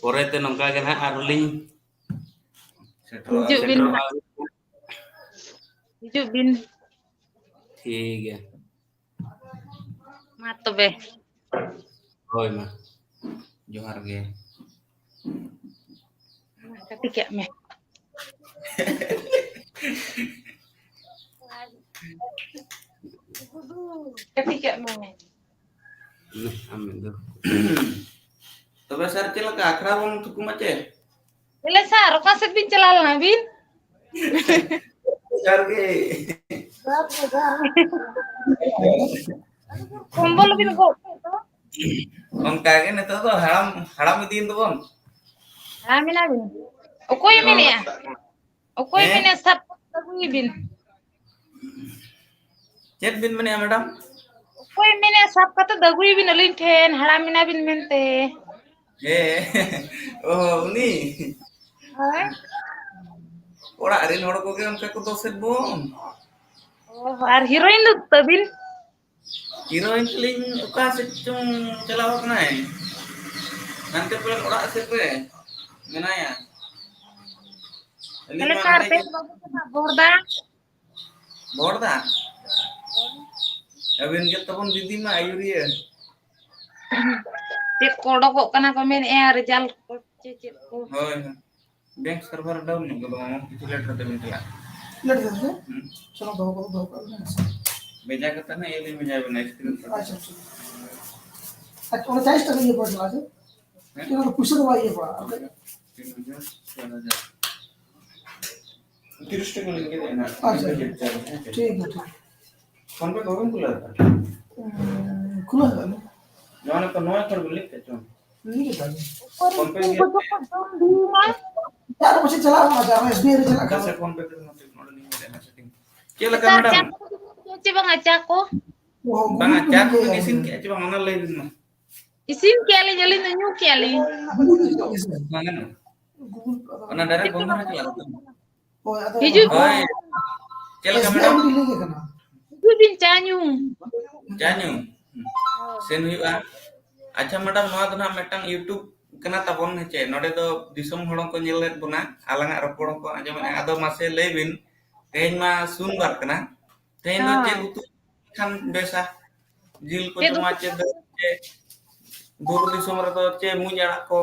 ᱯᱚᱨᱮᱛᱮ ᱱᱚᱝᱠᱟ ᱜᱮ ᱱᱟᱦᱟᱜ ᱟᱨᱦᱚᱸ ᱞᱤᱧ ᱥᱮᱴᱮᱨᱚᱜᱼᱟ᱾ ᱦᱤᱡᱩᱜ ᱵᱤᱱ ᱥᱮᱴᱮᱨᱚᱜᱼᱟ᱾ ᱱᱟᱦᱟᱜ᱾ ᱦᱤᱡᱩᱜ ᱵᱤᱱ᱾ ᱴᱷᱤᱠ ᱜᱮᱭᱟ᱾ ᱢᱟ ᱛᱚᱵᱮ᱾ ᱦᱳᱭ ᱢᱟ᱾ ᱡᱚᱦᱟᱨ ᱜᱮ᱾ ᱠᱟᱹᱴᱤ ᱠᱟᱜ ᱢᱮ᱾ ᱠᱟᱹᱴᱤ ᱠᱟᱜ ᱢᱮ᱾ ᱟᱢ ᱢᱤᱫ ᱫᱚ᱾ ᱛᱚᱵᱮ ᱥᱟᱨ, ᱪᱮᱫ ᱞᱮᱠᱟ ᱟᱠᱷᱲᱟ ᱵᱚᱱ ᱛᱷᱩᱠᱩᱢᱟ ᱪᱮ? ᱦᱮᱞᱳ ᱥᱟᱨ, ᱚᱠᱟ ᱥᱮᱫ ᱵᱤᱱ ᱪᱟᱞᱟᱣ ᱞᱮᱱᱟ ᱵᱤᱱ? ᱡᱚᱦᱟᱨ ᱜᱮ᱾ ᱡᱚᱦᱟᱨ ᱜᱮ, ᱡᱚᱦᱟᱨ ᱜᱮ᱾ ᱠᱚᱢᱵᱚᱞ ᱵᱤᱱ ᱜᱚᱜ ᱠᱮᱫ ᱫᱚ? ᱚᱱᱠᱟ ᱜᱮ ᱱᱤᱛᱚᱜ ᱫᱚ ᱦᱟᱲᱟᱢ, ᱦᱟᱲᱟᱢ ᱤᱫᱤᱭᱮᱱ ᱫᱚᱵᱚᱱ᱾ ᱦᱟᱲᱟᱢ ᱮᱱᱟ ᱵᱤᱱ? ᱚᱠᱚᱭᱮ ᱦᱮᱸ᱾ ᱢᱮᱱᱮᱜᱼᱟ? ᱚᱠᱚᱭ ᱦᱮᱸ? ᱢᱮᱱᱮᱜᱼᱟ ᱥᱟᱵ ᱠᱟᱛᱮ ᱟᱹᱜᱩᱭᱮ ᱵᱤᱱ? ᱪᱮᱫ ᱵᱤᱱ ᱢᱮᱱᱮᱜᱼᱟ, ᱢᱮᱰᱟᱢ? ᱚᱠᱚᱭ ᱢᱮᱱᱮᱜᱼᱟ ᱥᱟᱵ ᱠᱟᱛᱮ ᱟᱹᱜᱩᱭᱮ ᱵᱤᱱ ᱟᱹᱞᱤᱧ ᱴᱷᱮᱱ? ᱦᱟᱲᱟᱢ ᱮᱱᱟ ᱵᱤᱱ ᱢᱮᱱᱛᱮ᱾ ᱦᱮᱸ᱾ ᱚ, ᱩᱱᱤ? ᱦᱳᱭ᱾ ᱚᱲᱟᱜ ᱨᱮᱱ ᱦᱚᱲ ᱠᱚᱜᱮ ᱚᱱᱠᱟ ᱠᱚ ᱫᱚᱥᱮᱫ ᱵᱚᱱ᱾ ᱚ, ᱟᱨ heroine ᱫᱚ ᱛᱟᱹᱵᱤᱱ? Heroine ᱛᱟᱹᱞᱤᱧ ᱚᱠᱟ ᱥᱮᱫ ᱪᱚᱝ ᱪᱟᱞᱟᱣ ᱟᱠᱟᱱᱟᱭ᱾ ᱦᱟᱱᱛᱮ ᱯᱟᱞᱮᱱ ᱚᱲᱟᱜ ᱥᱮᱫ ᱨᱮ ᱢᱮᱱᱟᱭᱟ᱾ ᱟᱹᱞᱤᱧ ᱛᱟᱦᱞᱮ ᱢᱟ ᱥᱟᱨ, ᱱᱚᱰᱮ ᱜᱮ ᱛᱮᱦᱮᱧ ᱵᱟᱵᱚ ᱪᱟᱞᱟᱜ ᱵᱚᱦᱚᱲᱫᱟ? ᱵᱚᱦᱚᱲᱫᱟ? ᱟᱹᱵᱤᱱ ᱜᱮ ᱛᱟᱵᱚᱱ ᱫᱤᱫᱤ ᱢᱟ ᱟᱹᱭᱩᱨᱤᱭᱟᱹ᱾ ᱪᱮᱫ ᱠᱚ ᱚᱰᱚᱠᱚᱜ ᱠᱟᱱᱟ ᱠᱚ ᱢᱮᱱᱮᱫᱼᱟ, result ᱠᱚ ᱪᱮ ᱪᱮᱫ ᱠᱚ? ᱦᱳᱭ, ᱦᱳᱭ᱾ Bank server down ᱧᱚᱜ ᱜᱚᱫᱚᱜᱼᱟ, ᱢᱟᱢᱟ, ᱠᱤᱪᱷᱩ late ᱠᱟᱛᱮ ᱵᱤᱱ ᱪᱟᱞᱟᱜᱼᱟ᱾ Late ᱠᱟᱛᱮ? ᱦᱩᱸ᱾ ᱪᱚᱞᱚ, ᱫᱚᱦᱚ ᱠᱟᱜ, ᱫᱚᱦᱚ ᱠᱟᱜ ᱵᱤᱱ᱾ ᱵᱷᱮᱡᱟ ᱠᱟᱛᱮ ᱱᱟᱜ ᱤᱭᱟᱹ ᱞᱤᱧ ᱵᱷᱮᱡᱟ ᱵᱤᱱᱟ, screenshot᱾ ᱟᱪᱪᱷᱟ, ᱟᱪᱪᱷᱟ᱾ ᱟᱪᱪᱷᱟ, ᱚᱱᱟ charge ᱴᱟᱜ ᱤᱭᱟᱹ ᱯᱚᱨᱮ ᱪᱟᱞᱟᱜᱼᱟ, ᱥᱮ? ᱦᱮᱸ? ᱪᱮᱫ ᱚᱱᱟ ᱯᱩᱭᱥᱟᱹ ᱫᱚ ᱵᱟᱭ ᱤᱭᱟᱹ ᱯᱟᱲᱟᱜᱼᱟ? ᱛᱤᱱ ᱦᱟᱡᱟᱨ, ᱪᱟᱨ ᱦᱟᱡᱟᱨ᱾ ᱛᱤᱨᱤᱥ ᱴᱟᱠᱟ ᱞᱤᱧ ᱜᱮᱫ ᱮᱱᱟ᱾ ᱟᱪᱪᱷᱟ᱾ ᱴᱷᱤᱠ ᱜᱮᱭᱟ, ᱴᱷᱤᱠ ᱜᱮᱭᱟ᱾ PhonePe ᱠᱚ ᱵᱟᱵᱤᱱ ᱠᱷᱩᱞᱟᱹᱣ ᱠᱟᱫᱟ? ᱩᱸ, ᱠᱷᱩᱞᱟᱹᱣ ᱠᱟᱫᱟ ᱞᱤᱧ᱾ ᱱᱚᱣᱟ ᱱᱤᱛᱚᱜ ᱱᱚᱣᱟ ᱠᱷᱚᱱ ᱵᱤᱱ ᱞᱤᱧ ᱠᱟᱜ ᱪᱚᱝ? ᱞᱤᱧ ᱠᱟᱫᱟ ᱞᱤᱧ᱾ ᱚᱠᱚᱭ ᱯᱷᱳᱱ ᱯᱮ ᱨᱮᱱ ᱜᱮ᱾ ᱠᱚ ᱡᱚᱠᱷᱚᱱ ᱡᱚᱢ ᱵᱤ ᱢᱟ᱾ ᱟᱨ ᱯᱟᱪᱷᱮ ᱪᱟᱞᱟᱜ ᱢᱟ, ᱟᱪᱪᱷᱟ, ᱟᱨᱦᱚᱸ SBI ᱨᱮ ᱪᱟᱞᱟᱜ ᱟᱪᱪᱷᱟ, ᱠᱟᱱᱟ᱾ PhonePe ᱛᱮ ᱱᱚᱛᱮ ᱱᱚᱰᱮ ᱞᱤᱧ ᱜᱮᱫ ᱮᱱᱟ setting᱾ ᱪᱮᱫ ᱞᱮᱠᱟ ᱱᱮᱛᱟᱨ ᱢᱮᱰᱟᱢ? ᱪᱟᱥ ᱠᱚ ᱪᱮᱫ ᱠᱚ ᱪᱮ ᱵᱟᱝᱟ, ᱪᱟ ᱠᱚ? ᱵᱟᱝᱟ, ᱪᱟ ᱠᱚᱵᱮᱱ ᱤᱥᱤᱱ ᱠᱮᱜᱼᱟ ᱪᱮ ᱵᱟᱝ? ᱚᱱᱟ ᱞᱟᱹᱭ ᱵᱤᱱ ᱢᱟ᱾ ᱤᱥᱤᱱ ᱠᱮᱜᱼᱟ ᱞᱤᱧ, ᱟᱹᱞᱤᱧ ᱫᱚ ᱧᱩ ᱠᱮᱜᱼᱟ ᱞᱤᱧ᱾ ᱵᱟᱝᱟ, ᱚᱱᱟ direct ᱵᱚᱱᱫᱚ ᱨᱮ ᱪᱟᱞᱟᱜ ᱠᱟᱱᱟ᱾ ᱦᱤᱡᱩᱜ ᱦᱳᱭ᱾ ᱪᱮᱫ ᱞᱮᱠᱟ, madam? ᱦᱤᱡᱩᱜ ᱵᱤᱱ ᱪᱟ ᱧᱩ᱾ ᱪᱟ ᱧᱩ? ᱦᱳᱭ᱾ ᱥᱮᱱ ᱦᱩᱭᱩᱜᱼᱟ᱾ ᱟᱪᱪᱷᱟ, madam, ᱱᱚᱣᱟ ᱫᱚ ᱱᱟᱦᱟᱜ ᱢᱤᱫᱴᱟᱝ YouTube ᱠᱟᱱᱟ ᱛᱟᱵᱚᱱ, ᱦᱮᱸ ᱪᱮ? ᱱᱚᱰᱮ ᱫᱚ ᱫᱤᱥᱚᱢ ᱦᱚᱲ ᱦᱚᱸᱠᱚ ᱧᱮᱞᱮᱫ ᱵᱚᱱᱟ, ᱟᱞᱟᱝᱟᱜ ᱨᱚᱯᱚᱲ ᱦᱚᱸᱠᱚ ᱟᱸᱡᱚᱢᱮᱫᱼᱟ᱾ ᱟᱫᱚ ᱢᱟᱥᱮ ᱞᱟᱹᱭ ᱵᱤᱱ, ᱛᱮᱦᱮᱧ ᱢᱟ ᱥᱩᱱᱵᱟᱨ ᱠᱟᱱᱟ, ᱛᱮᱦᱮᱧ ᱫᱚ ᱪᱮᱫ ᱦᱳᱭ᱾ ᱩᱛᱩ ᱠᱷᱟᱱ ᱵᱮᱥᱟ? ᱡᱤᱞ ᱠᱚ ᱪᱮᱫ ᱡᱚᱢᱟ, ᱩᱛᱩ? ᱪᱮᱫ ᱫᱟᱹᱞ, ᱪᱮᱫ ᱵᱩᱨᱩ ᱫᱤᱥᱚᱢ ᱨᱮᱫᱚ ᱪᱮᱫ ᱢᱩᱸᱡ ᱟᱲᱟᱜ ᱠᱚ?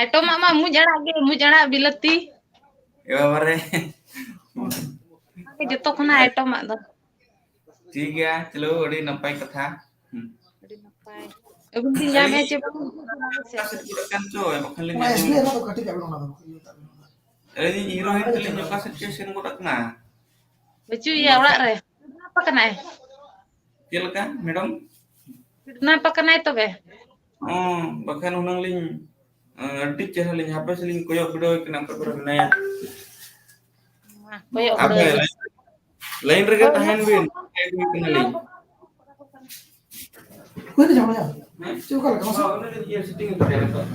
Item ᱟᱜ ᱢᱟ ᱢᱩᱸᱡ ᱟᱲᱟᱜ ᱜᱮ, ᱢᱩᱸᱡ ᱟᱲᱟᱜ ᱵᱤᱞᱟᱹᱛᱤ᱾ ᱮ ᱵᱟᱵᱟ ᱨᱮ᱾ ᱚᱱᱟ ᱜᱮ ᱡᱚᱛᱚ ᱠᱷᱚᱱᱟᱜ ᱟᱨ item ᱟᱜ ᱫᱚ᱾ ᱴᱷᱤᱠ ᱜᱮᱭᱟ, ᱪᱚᱞᱚ, ᱟᱹᱰᱤ ᱱᱟᱯᱟᱭ ᱠᱟᱛᱷᱟ᱾ ᱦᱩᱸ᱾ ᱟᱹᱰᱤ ᱱᱟᱯᱟᱭ᱾ ᱟᱹᱵᱤᱱ ᱵᱤᱱ ᱧᱟᱢᱮᱫᱼᱟ ᱪᱮ ᱵᱟᱝ? ᱚᱠᱟ ᱥᱮᱫ ᱠᱚᱨᱮ ᱠᱟᱱ ᱪᱚ, ᱵᱟᱠᱷᱟᱱ ᱞᱤᱧ ᱚᱱᱟ ᱟᱸᱡᱚᱢ᱾ S B I ᱨᱮᱱᱟᱜ ᱫᱚ ᱠᱟᱹᱴᱤᱡ ᱟᱜ ᱵᱮᱱ ᱚᱱᱟ ᱫᱚ᱾ ᱟᱹᱞᱤᱧ heroine ᱛᱟᱹᱞᱤᱧ ᱚᱠᱟ ᱥᱮᱫ ᱪᱚᱭ ᱥᱮᱱ ᱜᱚᱫ ᱟᱠᱟᱱᱟ᱾ ᱵᱟᱹᱪᱩᱜ ᱮᱭᱟ ᱚᱲᱟᱜ ᱨᱮ᱾ Kidnap ᱟᱠᱟᱱᱟᱭ᱾ ᱪᱮᱫ ᱞᱮᱠᱟ, madam? Kidnap ᱟᱠᱟᱱᱟᱭ ᱛᱚᱵᱮ᱾ ᱚ, ᱵᱟᱠᱷᱟᱱ ᱦᱩᱱᱟᱹᱝ ᱞᱤᱧ, ᱟᱹᱰᱤ ᱪᱮᱦᱨᱟ ᱞᱤᱧ, ᱦᱟᱯᱮ ᱥᱮ ᱞᱤᱧ ᱠᱚᱭᱚᱜ ᱵᱤᱰᱟᱹᱣ ᱠᱟᱱᱟ ᱚᱠᱟ ᱠᱚᱨᱮ ᱢᱮᱱᱟᱭᱟ᱾ ᱢᱟ, ᱠᱚᱭᱚᱜ ᱟᱯᱮ ᱵᱤᱰᱟᱹᱣ ᱵᱤᱱ᱾ Line ᱨᱮᱜᱮ ᱦᱳᱭ, ᱛᱟᱦᱮᱱ ᱦᱳᱭ᱾ ᱵᱤᱱ, ᱠᱟᱱᱟᱞᱤᱧ᱾ ᱦᱮᱸ? ᱪᱮᱫ ᱚᱠᱟ ᱞᱮᱠᱟ? ᱢᱟᱥᱮ᱾ ᱵᱟᱵᱟ, ᱩᱱᱤ ᱫᱚ ᱤᱭᱟᱹ setting ᱠᱟᱫᱟᱭ ᱱᱤᱛᱚᱜ᱾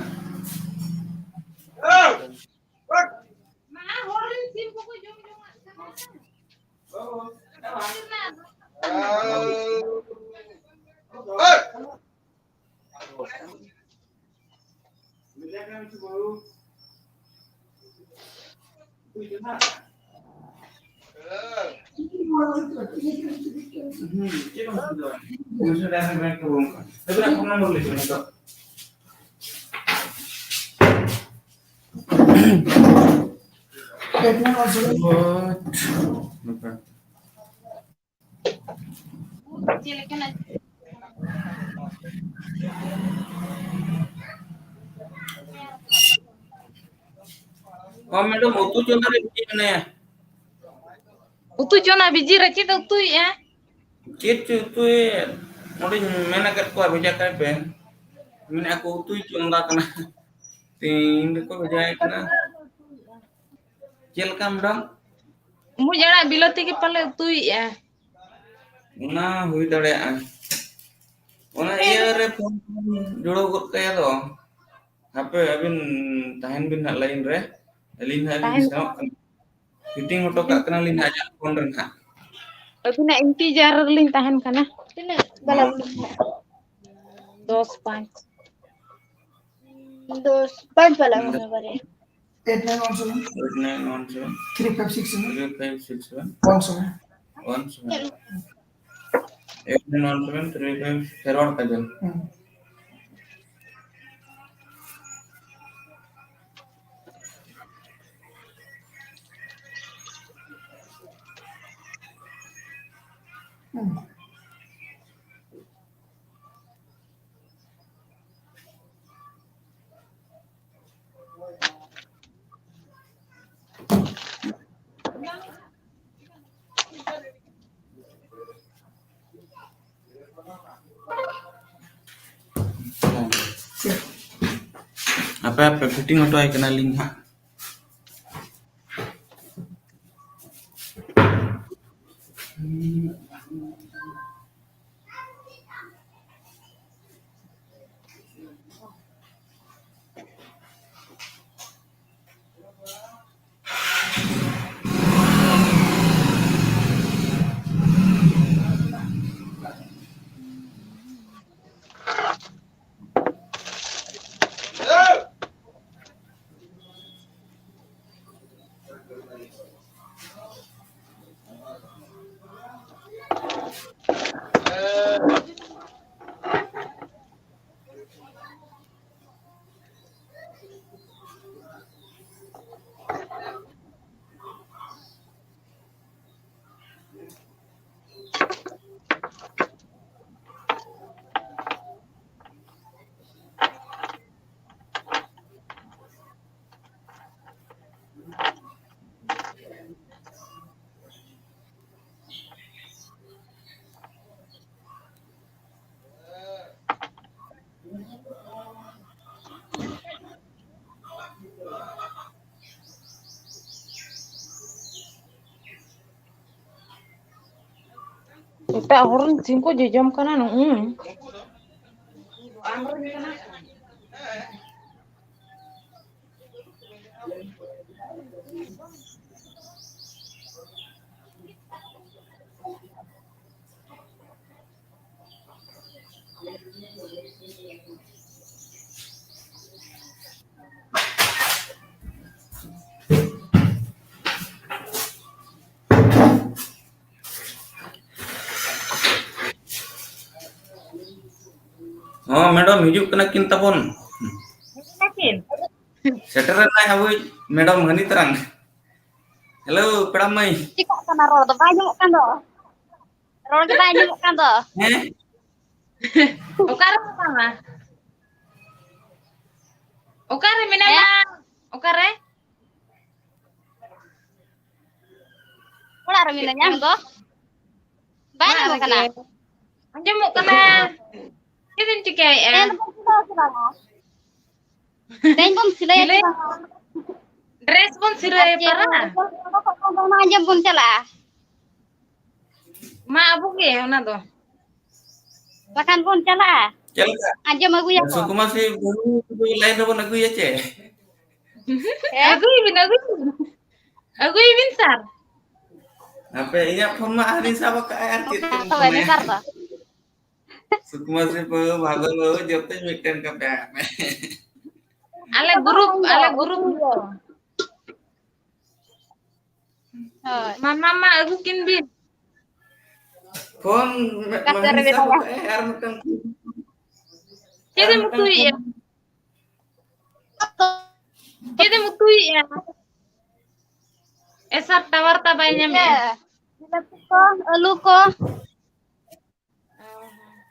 ᱢᱟ, ᱦᱚᱲ ᱨᱮᱱ ᱥᱤᱢ ᱠᱚᱠᱚ ᱡᱚᱢ ᱡᱚᱝᱟᱜ ᱠᱟᱱᱟ᱾ ᱦᱚᱸ, madam, ᱩᱛᱩ ᱪᱚᱸᱫᱟ ᱨᱮ busy ᱢᱮᱱᱟᱭᱟ᱾ ᱩᱛᱩ ᱪᱚᱸᱫᱟ busy ᱨᱮ ᱪᱮᱫ ᱮ ᱩᱛᱩᱭᱮᱫᱼᱟ? ᱪᱮᱫ ᱪᱚ ᱩᱛᱩᱭᱮᱫ, ᱚᱸᱰᱮᱧ ᱢᱮᱱ ᱟᱠᱟᱫ ᱠᱚᱣᱟ ᱵᱷᱮᱡᱟ ᱠᱟᱭ ᱯᱮ, ᱢᱮᱱᱮᱫᱼᱟ ᱠᱚ ᱩᱛᱩᱭ ᱪᱚᱸᱫᱟ ᱠᱟᱱᱟ᱾ ᱛᱤᱱ ᱨᱮᱠᱚ ᱵᱷᱮᱡᱟᱭ ᱠᱟᱱᱟ? ᱪᱮᱫ ᱞᱮᱠᱟ, madam? ᱢᱩᱡ ᱟᱲᱟᱜ ᱵᱤᱞᱟᱹᱛᱤ ᱜᱮ ᱯᱟᱞᱮ ᱩᱛᱩᱭᱮᱫᱼᱟ᱾ ᱚᱱᱟ ᱦᱩᱭ ᱫᱟᱲᱮᱭᱟᱜᱼᱟ᱾ ᱚᱱᱟ ᱤᱭᱟᱹ ᱨᱮ ᱯᱷᱳᱱ ᱡᱩᱲᱟᱹᱣ ᱜᱚᱫ ᱠᱟᱭᱟ ᱫᱚ᱾ ᱦᱟᱯᱮ ᱟᱹᱵᱤᱱ ᱛᱟᱦᱮᱱ ᱵᱤᱱ ᱦᱟᱸᱜ ᱞᱟᱭᱤᱱ ᱨᱮ, ᱟᱹᱞᱤᱧ ᱦᱟᱸᱜ ᱞᱤᱧ ᱛᱟᱦᱮᱱ ᱥᱮᱱᱚᱜ ᱠᱟᱱᱟ᱾ ᱯᱷᱤᱴᱤᱝ ᱦᱚᱴᱚ ᱠᱟᱜ ᱠᱟᱱᱟᱞᱤᱧ ᱦᱟᱸᱜ ᱟᱡᱟᱜ ᱯᱷᱳᱱ ᱨᱮ ᱦᱟᱸᱜ᱾ ᱟᱹᱵᱤᱱᱟᱜ ᱤᱱᱛᱤᱡᱟᱨ ᱨᱮᱞᱤᱧ ᱛᱟᱦᱮᱱ ᱠᱟᱱᱟ᱾ ᱛᱤᱱᱟᱹᱜ ᱵᱟᱞᱟ ᱦᱚᱸ᱾ ᱵᱩᱞᱩᱝ ᱢᱮᱱᱟᱜᱼᱟ? ᱫᱚᱥ ᱯᱟᱸᱪ᱾ ᱫᱚᱥ ᱯᱟᱸᱪ ᱵᱟᱞᱟ ᱦᱩᱸ᱾ ᱢᱚᱱᱮ ᱵᱟᱨᱭᱟ᱾ Eight nine one seven. Eight nine one seven. Three five six seven. Three five six seven. One seven. One seven. Eight nine one seven three five seven one seven. Hmm. Hmm. ᱟᱯᱮ ᱟᱯᱮ fitting ᱦᱚᱴᱚ ᱟᱭ ᱠᱟᱱᱟᱞᱤᱧ ᱦᱟᱸᱜ᱾ ᱮᱴᱟᱜ ᱦᱚᱲ ᱨᱮᱱ ᱥᱤᱢ ᱠᱚ ᱡᱚᱡᱚᱢ ᱠᱟᱱᱟ ᱱᱩᱜᱼᱩᱭ᱾ ᱦᱚᱸ, ᱢᱮᱰᱟᱢ ᱦᱤᱡᱩᱜ ᱠᱟᱱᱟ ᱠᱤᱱ ᱛᱟᱵᱚᱱ᱾ ᱦᱮᱡ ᱮᱱᱟ ᱠᱤᱱ? ᱥᱮᱴᱮᱨ ᱮᱱᱟᱭ ᱟᱵᱚᱭᱤᱡ ᱢᱮᱰᱟᱢ ᱦᱟᱹᱱᱤ ᱛᱟᱨᱟᱝ᱾ ᱦᱮᱞᱳ, ᱯᱮᱲᱟ ᱢᱟᱹᱭ᱾ ᱪᱤᱠᱟᱹᱜ ᱠᱟᱱᱟ ᱨᱚᱲ ᱫᱚ? ᱵᱟᱭ ᱟᱸᱡᱚᱢᱚᱜ ᱠᱟᱱ ᱫᱚ᱾ ᱨᱚᱲ ᱜᱮ ᱵᱟᱭ ᱟᱸᱡᱚᱢᱚᱜ ᱠᱟᱱ ᱫᱚ᱾ ᱦᱮᱸ? ᱚᱠᱟᱨᱮ ᱢᱮᱱᱟᱢᱟ? ᱚᱠᱟᱨᱮ ᱢᱮᱱᱟᱢᱟ? ᱦᱮᱸ? ᱚᱠᱟᱨᱮ? ᱚᱲᱟᱜ ᱨᱮ ᱢᱮᱱᱟᱹᱧᱟ, ᱟᱢ ᱫᱚ? ᱵᱟᱭ ᱚᱲᱟᱜ ᱟᱸᱡᱚᱢᱚᱜ ᱨᱮᱜᱮ᱾ ᱠᱟᱱᱟ? ᱟᱸᱡᱚᱢᱚᱜ ᱠᱟᱱᱟ᱾ ᱪᱮᱫ ᱮᱢ ᱪᱤᱠᱟᱹᱭᱮᱫᱼᱟ? ᱛᱮᱦᱮᱧ ᱫᱚ ᱵᱟᱢ ᱥᱤᱞᱟᱹᱭᱟ ᱥᱮ ᱵᱟᱝᱟ? ᱛᱮᱦᱮᱧ ᱵᱚᱱ ᱥᱤᱞᱟᱹᱭᱟ ᱥᱮ ᱥᱤᱞᱟᱹᱭ? ᱵᱟᱝᱟ? Dress ᱵᱚᱱ ᱟᱨ ᱥᱤᱞᱟᱹᱭᱟ ᱪᱮᱫ ᱯᱟᱨᱟ? ᱠᱚ ᱚᱱᱟ ᱟᱸᱡᱚᱢ ᱵᱚᱱ ᱪᱟᱞᱟᱜᱼᱟ᱾ ᱢᱟ ᱟᱵᱚ ᱜᱮ ᱚᱱᱟ ᱫᱚ᱾ ᱵᱟᱠᱷᱟᱱ ᱵᱚᱱ ᱪᱟᱞᱟᱜᱼᱟ᱾ ᱪᱮᱫ ᱞᱮᱠᱟ? ᱟᱸᱡᱚᱢ ᱟᱹᱜᱩᱭᱟᱵᱚᱱ᱾ ᱥᱩᱠᱩᱢᱟ ᱥᱮ ᱵᱟᱹᱦᱩ ᱫᱚ line ᱨᱮᱵᱚᱱ ᱟᱹᱜᱩᱭᱟ ᱪᱮ? ᱦᱮᱸ? ᱟᱹᱜᱩᱭ ᱵᱤᱱ, ᱟᱹᱜᱩᱭ ᱵᱤᱱ᱾ ᱟᱹᱜᱩᱭ ᱵᱤᱱ ᱥᱟᱨ᱾ ᱦᱟᱯᱮ, ᱤᱧᱟᱜ phone ᱢᱟ ᱟᱹᱣᱨᱤᱧ ᱥᱟᱵ ᱟᱠᱟᱫᱼᱟ, ᱟᱨ ᱪᱮᱫ ᱠᱚᱢ ᱛᱚᱵᱮ ᱯᱷᱳᱱᱟᱭᱟ? ᱱᱮᱛᱟᱨ ᱫᱚ᱾ ᱥᱩᱠᱩᱢᱟ ᱥᱮ ᱵᱟᱹᱦᱩ, ᱵᱷᱟᱫᱚᱨ ᱵᱟᱹᱦᱩ, ᱡᱚᱛᱚᱧ ᱢᱤᱫᱴᱮᱱ ᱠᱟᱯᱮ ᱦᱟᱸᱜ ᱢᱮ᱾ ᱟᱞᱮ group, ᱟᱞᱮ group ᱫᱚ᱾ ᱦᱳᱭ᱾ ᱢᱟᱢᱟ ᱢᱟ ᱟᱹᱜᱩ ᱠᱤᱱ ᱵᱤᱱ᱾ Phone ᱢᱮ-, ᱠᱟᱛᱮ ᱢᱟᱹᱦᱨᱤ ᱨᱮ ᱥᱟᱵ ᱢᱮᱱᱟᱭᱟ᱾ ᱟᱠᱟᱫᱼᱟᱭ, ᱟᱨ ᱢᱤᱫᱴᱟᱝ ᱪᱮᱫ ᱟᱨ ᱮᱢ ᱢᱤᱫᱴᱟᱝ ᱩᱛᱩᱭᱮᱫᱼᱟ? Phone᱾ ᱪᱮᱫ ᱮᱢ ᱩᱛᱩᱭᱮᱫᱼᱟ? ᱮ ᱥᱟᱨ, tower ᱛᱟ ᱵᱟᱭ ᱧᱟᱢᱮᱫᱼᱟ᱾ ᱤᱭᱟᱹ, ᱵᱤᱞᱟᱹᱛᱤ ᱠᱚ, ᱟᱹᱞᱩ ᱠᱚ᱾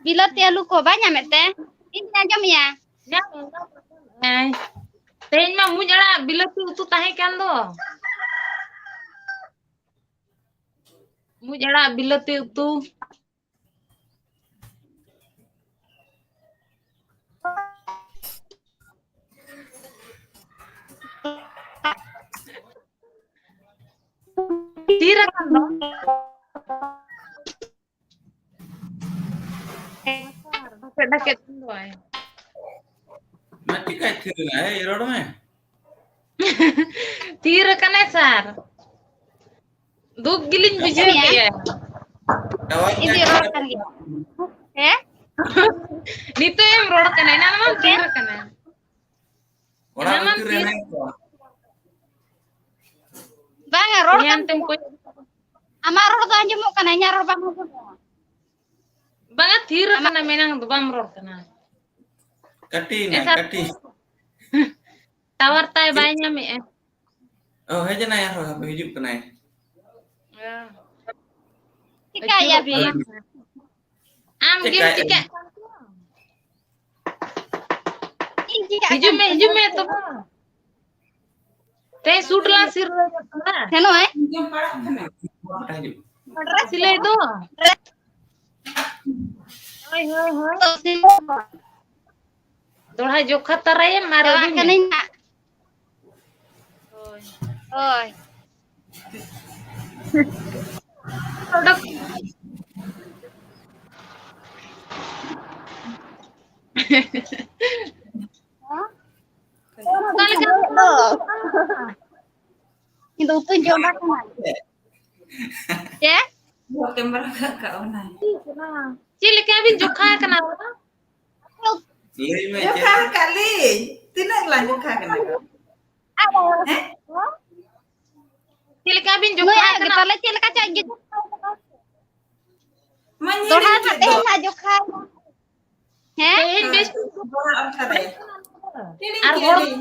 ᱵᱤᱞᱟᱹᱛᱤ ᱟᱹᱞᱩ ᱠᱚ ᱵᱟᱭ ᱧᱟᱢᱮᱫ ᱛᱮ? ᱤᱧ ᱫᱚᱧ ᱟᱸᱡᱚᱢᱮᱭᱟ᱾ ᱧᱟᱢᱮᱫ, ᱧᱟᱢᱮᱫ᱾ ᱛᱮᱦᱮᱧ ᱢᱟ ᱢᱩᱸᱡ ᱟᱲᱟᱜ ᱵᱤᱞᱟᱹᱛᱤ ᱩᱛᱩ ᱛᱟᱦᱮᱸ ᱠᱟᱱ ᱫᱚ᱾ ᱢᱩᱸᱡ ᱟᱲᱟᱜ ᱵᱤᱞᱟᱹᱛᱤ ᱩᱛᱩ᱾ ᱛᱷᱤᱨ ᱟᱠᱟᱱ ᱫᱚ᱾ ᱰᱟᱠᱮᱫ ᱫᱚᱭ᱾ ᱢᱟ ᱪᱤᱠᱟᱹᱭ ᱛᱷᱤᱨ ᱮᱱᱟ? ᱮᱭ, ᱨᱚᱲ ᱢᱮ᱾ ᱛᱷᱤᱨ ᱟᱠᱟᱱᱟᱭ ᱥᱟᱨ᱾ ᱫᱩᱠ ᱜᱮᱞᱤᱧ ᱵᱩᱡᱷᱟᱹᱣ ᱠᱮᱜᱼᱟ᱾ ᱴᱟᱣᱟᱨ ᱤᱧ ᱫᱚ ᱨᱚᱲ ᱠᱟᱱ ᱜᱮᱭᱟ᱾ ᱦᱮᱸ? ᱱᱤᱛᱚᱜ ᱮᱢ ᱨᱚᱲ ᱠᱟᱱᱟ, ᱮᱱᱟᱱ ᱢᱟᱢ ᱛᱷᱤᱨ ᱟᱠᱟᱱᱟ᱾ ᱚᱲᱟᱜ ᱮᱱᱟᱱ ᱢᱟᱢ ᱵᱷᱤᱛᱤᱨ ᱨᱮ ᱛᱷᱤᱨ ᱦᱮᱱᱟᱭ ᱛᱚ᱾ ᱵᱟᱝᱟ, ᱨᱚᱲ ᱠᱟᱱ ᱛᱮᱢ ᱜᱮᱭᱟ᱾ ᱠᱚᱭ- ᱟᱢᱟᱜ ᱨᱚᱲ ᱫᱚ ᱟᱸᱡᱚᱢᱚᱜ ᱠᱟᱱᱟ, ᱤᱧᱟᱹᱜ ᱨᱚᱲ ᱵᱟᱝ ᱟᱸᱡᱚᱢᱚᱜᱼᱟ? ᱵᱟᱝᱟ, ᱛᱷᱤᱨ ᱟᱢᱟᱜ ᱟᱠᱟᱱᱟ, ᱢᱮᱱᱟᱝ ᱫᱚ ᱵᱟᱢ ᱨᱚᱲ ᱠᱟᱱᱟ᱾ ᱠᱟᱹᱴᱤ ᱮᱱᱟ, ᱮᱱᱠᱷᱟᱱ ᱠᱟᱹᱴᱤ᱾ ᱴᱟᱣᱟᱨ ᱛᱟᱭ ᱪᱮᱫ? ᱵᱟᱭ ᱧᱟᱢᱮᱜᱼᱟ᱾ ᱚ, ᱦᱮᱡ ᱮᱱᱟᱭ ᱟᱨᱦᱚᱸ, ᱦᱟᱯᱮ ᱦᱤᱡᱩᱜ ᱠᱟᱱᱟᱭ᱾ ᱚ᱾ ᱪᱤᱠᱟᱹᱭᱮᱫᱼᱟ ᱟᱹᱪᱩᱨᱚᱜ ᱵᱤᱱ? ᱠᱟᱱᱟ᱾ ᱟᱢ ᱜᱮᱢ ᱪᱤᱠᱟᱹᱭᱮᱫᱼᱟ? ᱪᱤᱠᱟᱹᱜ ᱠᱟᱱ ᱪᱚ᱾ ᱤᱧ ᱪᱤᱠᱟᱹᱜ ᱦᱤᱡᱩᱜ ᱠᱟᱱ ᱢᱮ, ᱪᱚ? ᱦᱤᱡᱩᱜ ᱢᱮ ᱛᱚᱵᱮ᱾ ᱛᱮᱦᱮᱧ ᱥᱩᱴ ᱞᱟᱝ ᱥᱤᱞᱟᱹᱭᱟ ᱛᱷᱚᱲᱟ᱾ ᱥᱮᱱᱚᱜ ᱟᱭ? ᱥᱤᱞᱟᱹᱭ ᱫᱚ᱾ ᱦᱳᱭ, ᱦᱳᱭ, ᱦᱳᱭ᱾ ᱫᱚᱦᱲᱟ ᱡᱚᱠᱷᱟ ᱛᱟᱨᱟᱭᱮᱢ ᱟᱨ ᱪᱟᱞᱟᱜ ᱟᱹᱜᱩᱭ ᱢᱮ᱾ ᱠᱟᱹᱱᱟᱹᱧ ᱦᱟᱸᱜ᱾ ᱦᱳᱭ᱾ ᱦᱳᱭ᱾ ᱚᱰᱚᱠ᱾ ᱚᱠᱟ ᱞᱮᱠᱟ ᱫᱚ? ᱤᱧ ᱫᱚ ᱩᱛᱩᱧ ᱪᱚᱸᱫᱟ ᱠᱟᱱᱟ᱾ ᱪᱮᱫ? ᱠᱮᱢᱮᱨᱟ ᱠᱟᱜ ᱠᱟᱜ ᱚᱱᱟ᱾ ᱪᱮᱫ ᱞᱮᱠᱟ ᱵᱤᱱ ᱡᱚᱠᱷᱟ ᱠᱟᱱᱟ? ᱞᱟᱹᱭ ᱢᱮ, ᱡᱚᱠᱷᱟ ᱪᱮᱫ? ᱠᱟᱜ ᱞᱤᱧ᱾ ᱛᱤᱱᱟᱹᱜ ᱞᱟᱝ ᱡᱚᱠᱷᱟ ᱠᱟᱱᱟ ᱠᱚ? ᱦᱮᱸ? ᱪᱮᱫ ᱞᱮᱠᱟ ᱵᱤᱱ ᱡᱚᱠᱷᱟ ᱱᱩᱭᱟᱜ ᱜᱮ ᱠᱟᱱᱟ? ᱛᱟᱦᱞᱮ ᱪᱮᱫ ᱞᱮᱠᱟ ᱪᱚ ᱤᱧ ᱜᱮ ᱢᱟᱧ ᱫᱚᱦᱲᱟ ᱦᱤᱲᱤᱧ ᱠᱮᱫ ᱛᱮᱦᱮᱧ ᱫᱚ᱾ ᱦᱟᱸᱜ ᱡᱚᱠᱷᱟ᱾ ᱦᱮᱸ? ᱛᱮᱦᱮᱧ ᱦᱮᱸ, ᱵᱮᱥ ᱴᱷᱤᱠ ᱫᱚᱦᱲᱟ ᱚᱞ ᱠᱟᱫᱟᱭ᱾ ᱦᱤᱲᱤᱧ ᱟᱨ ᱦᱚᱲ ᱠᱤᱫᱟᱹᱧ᱾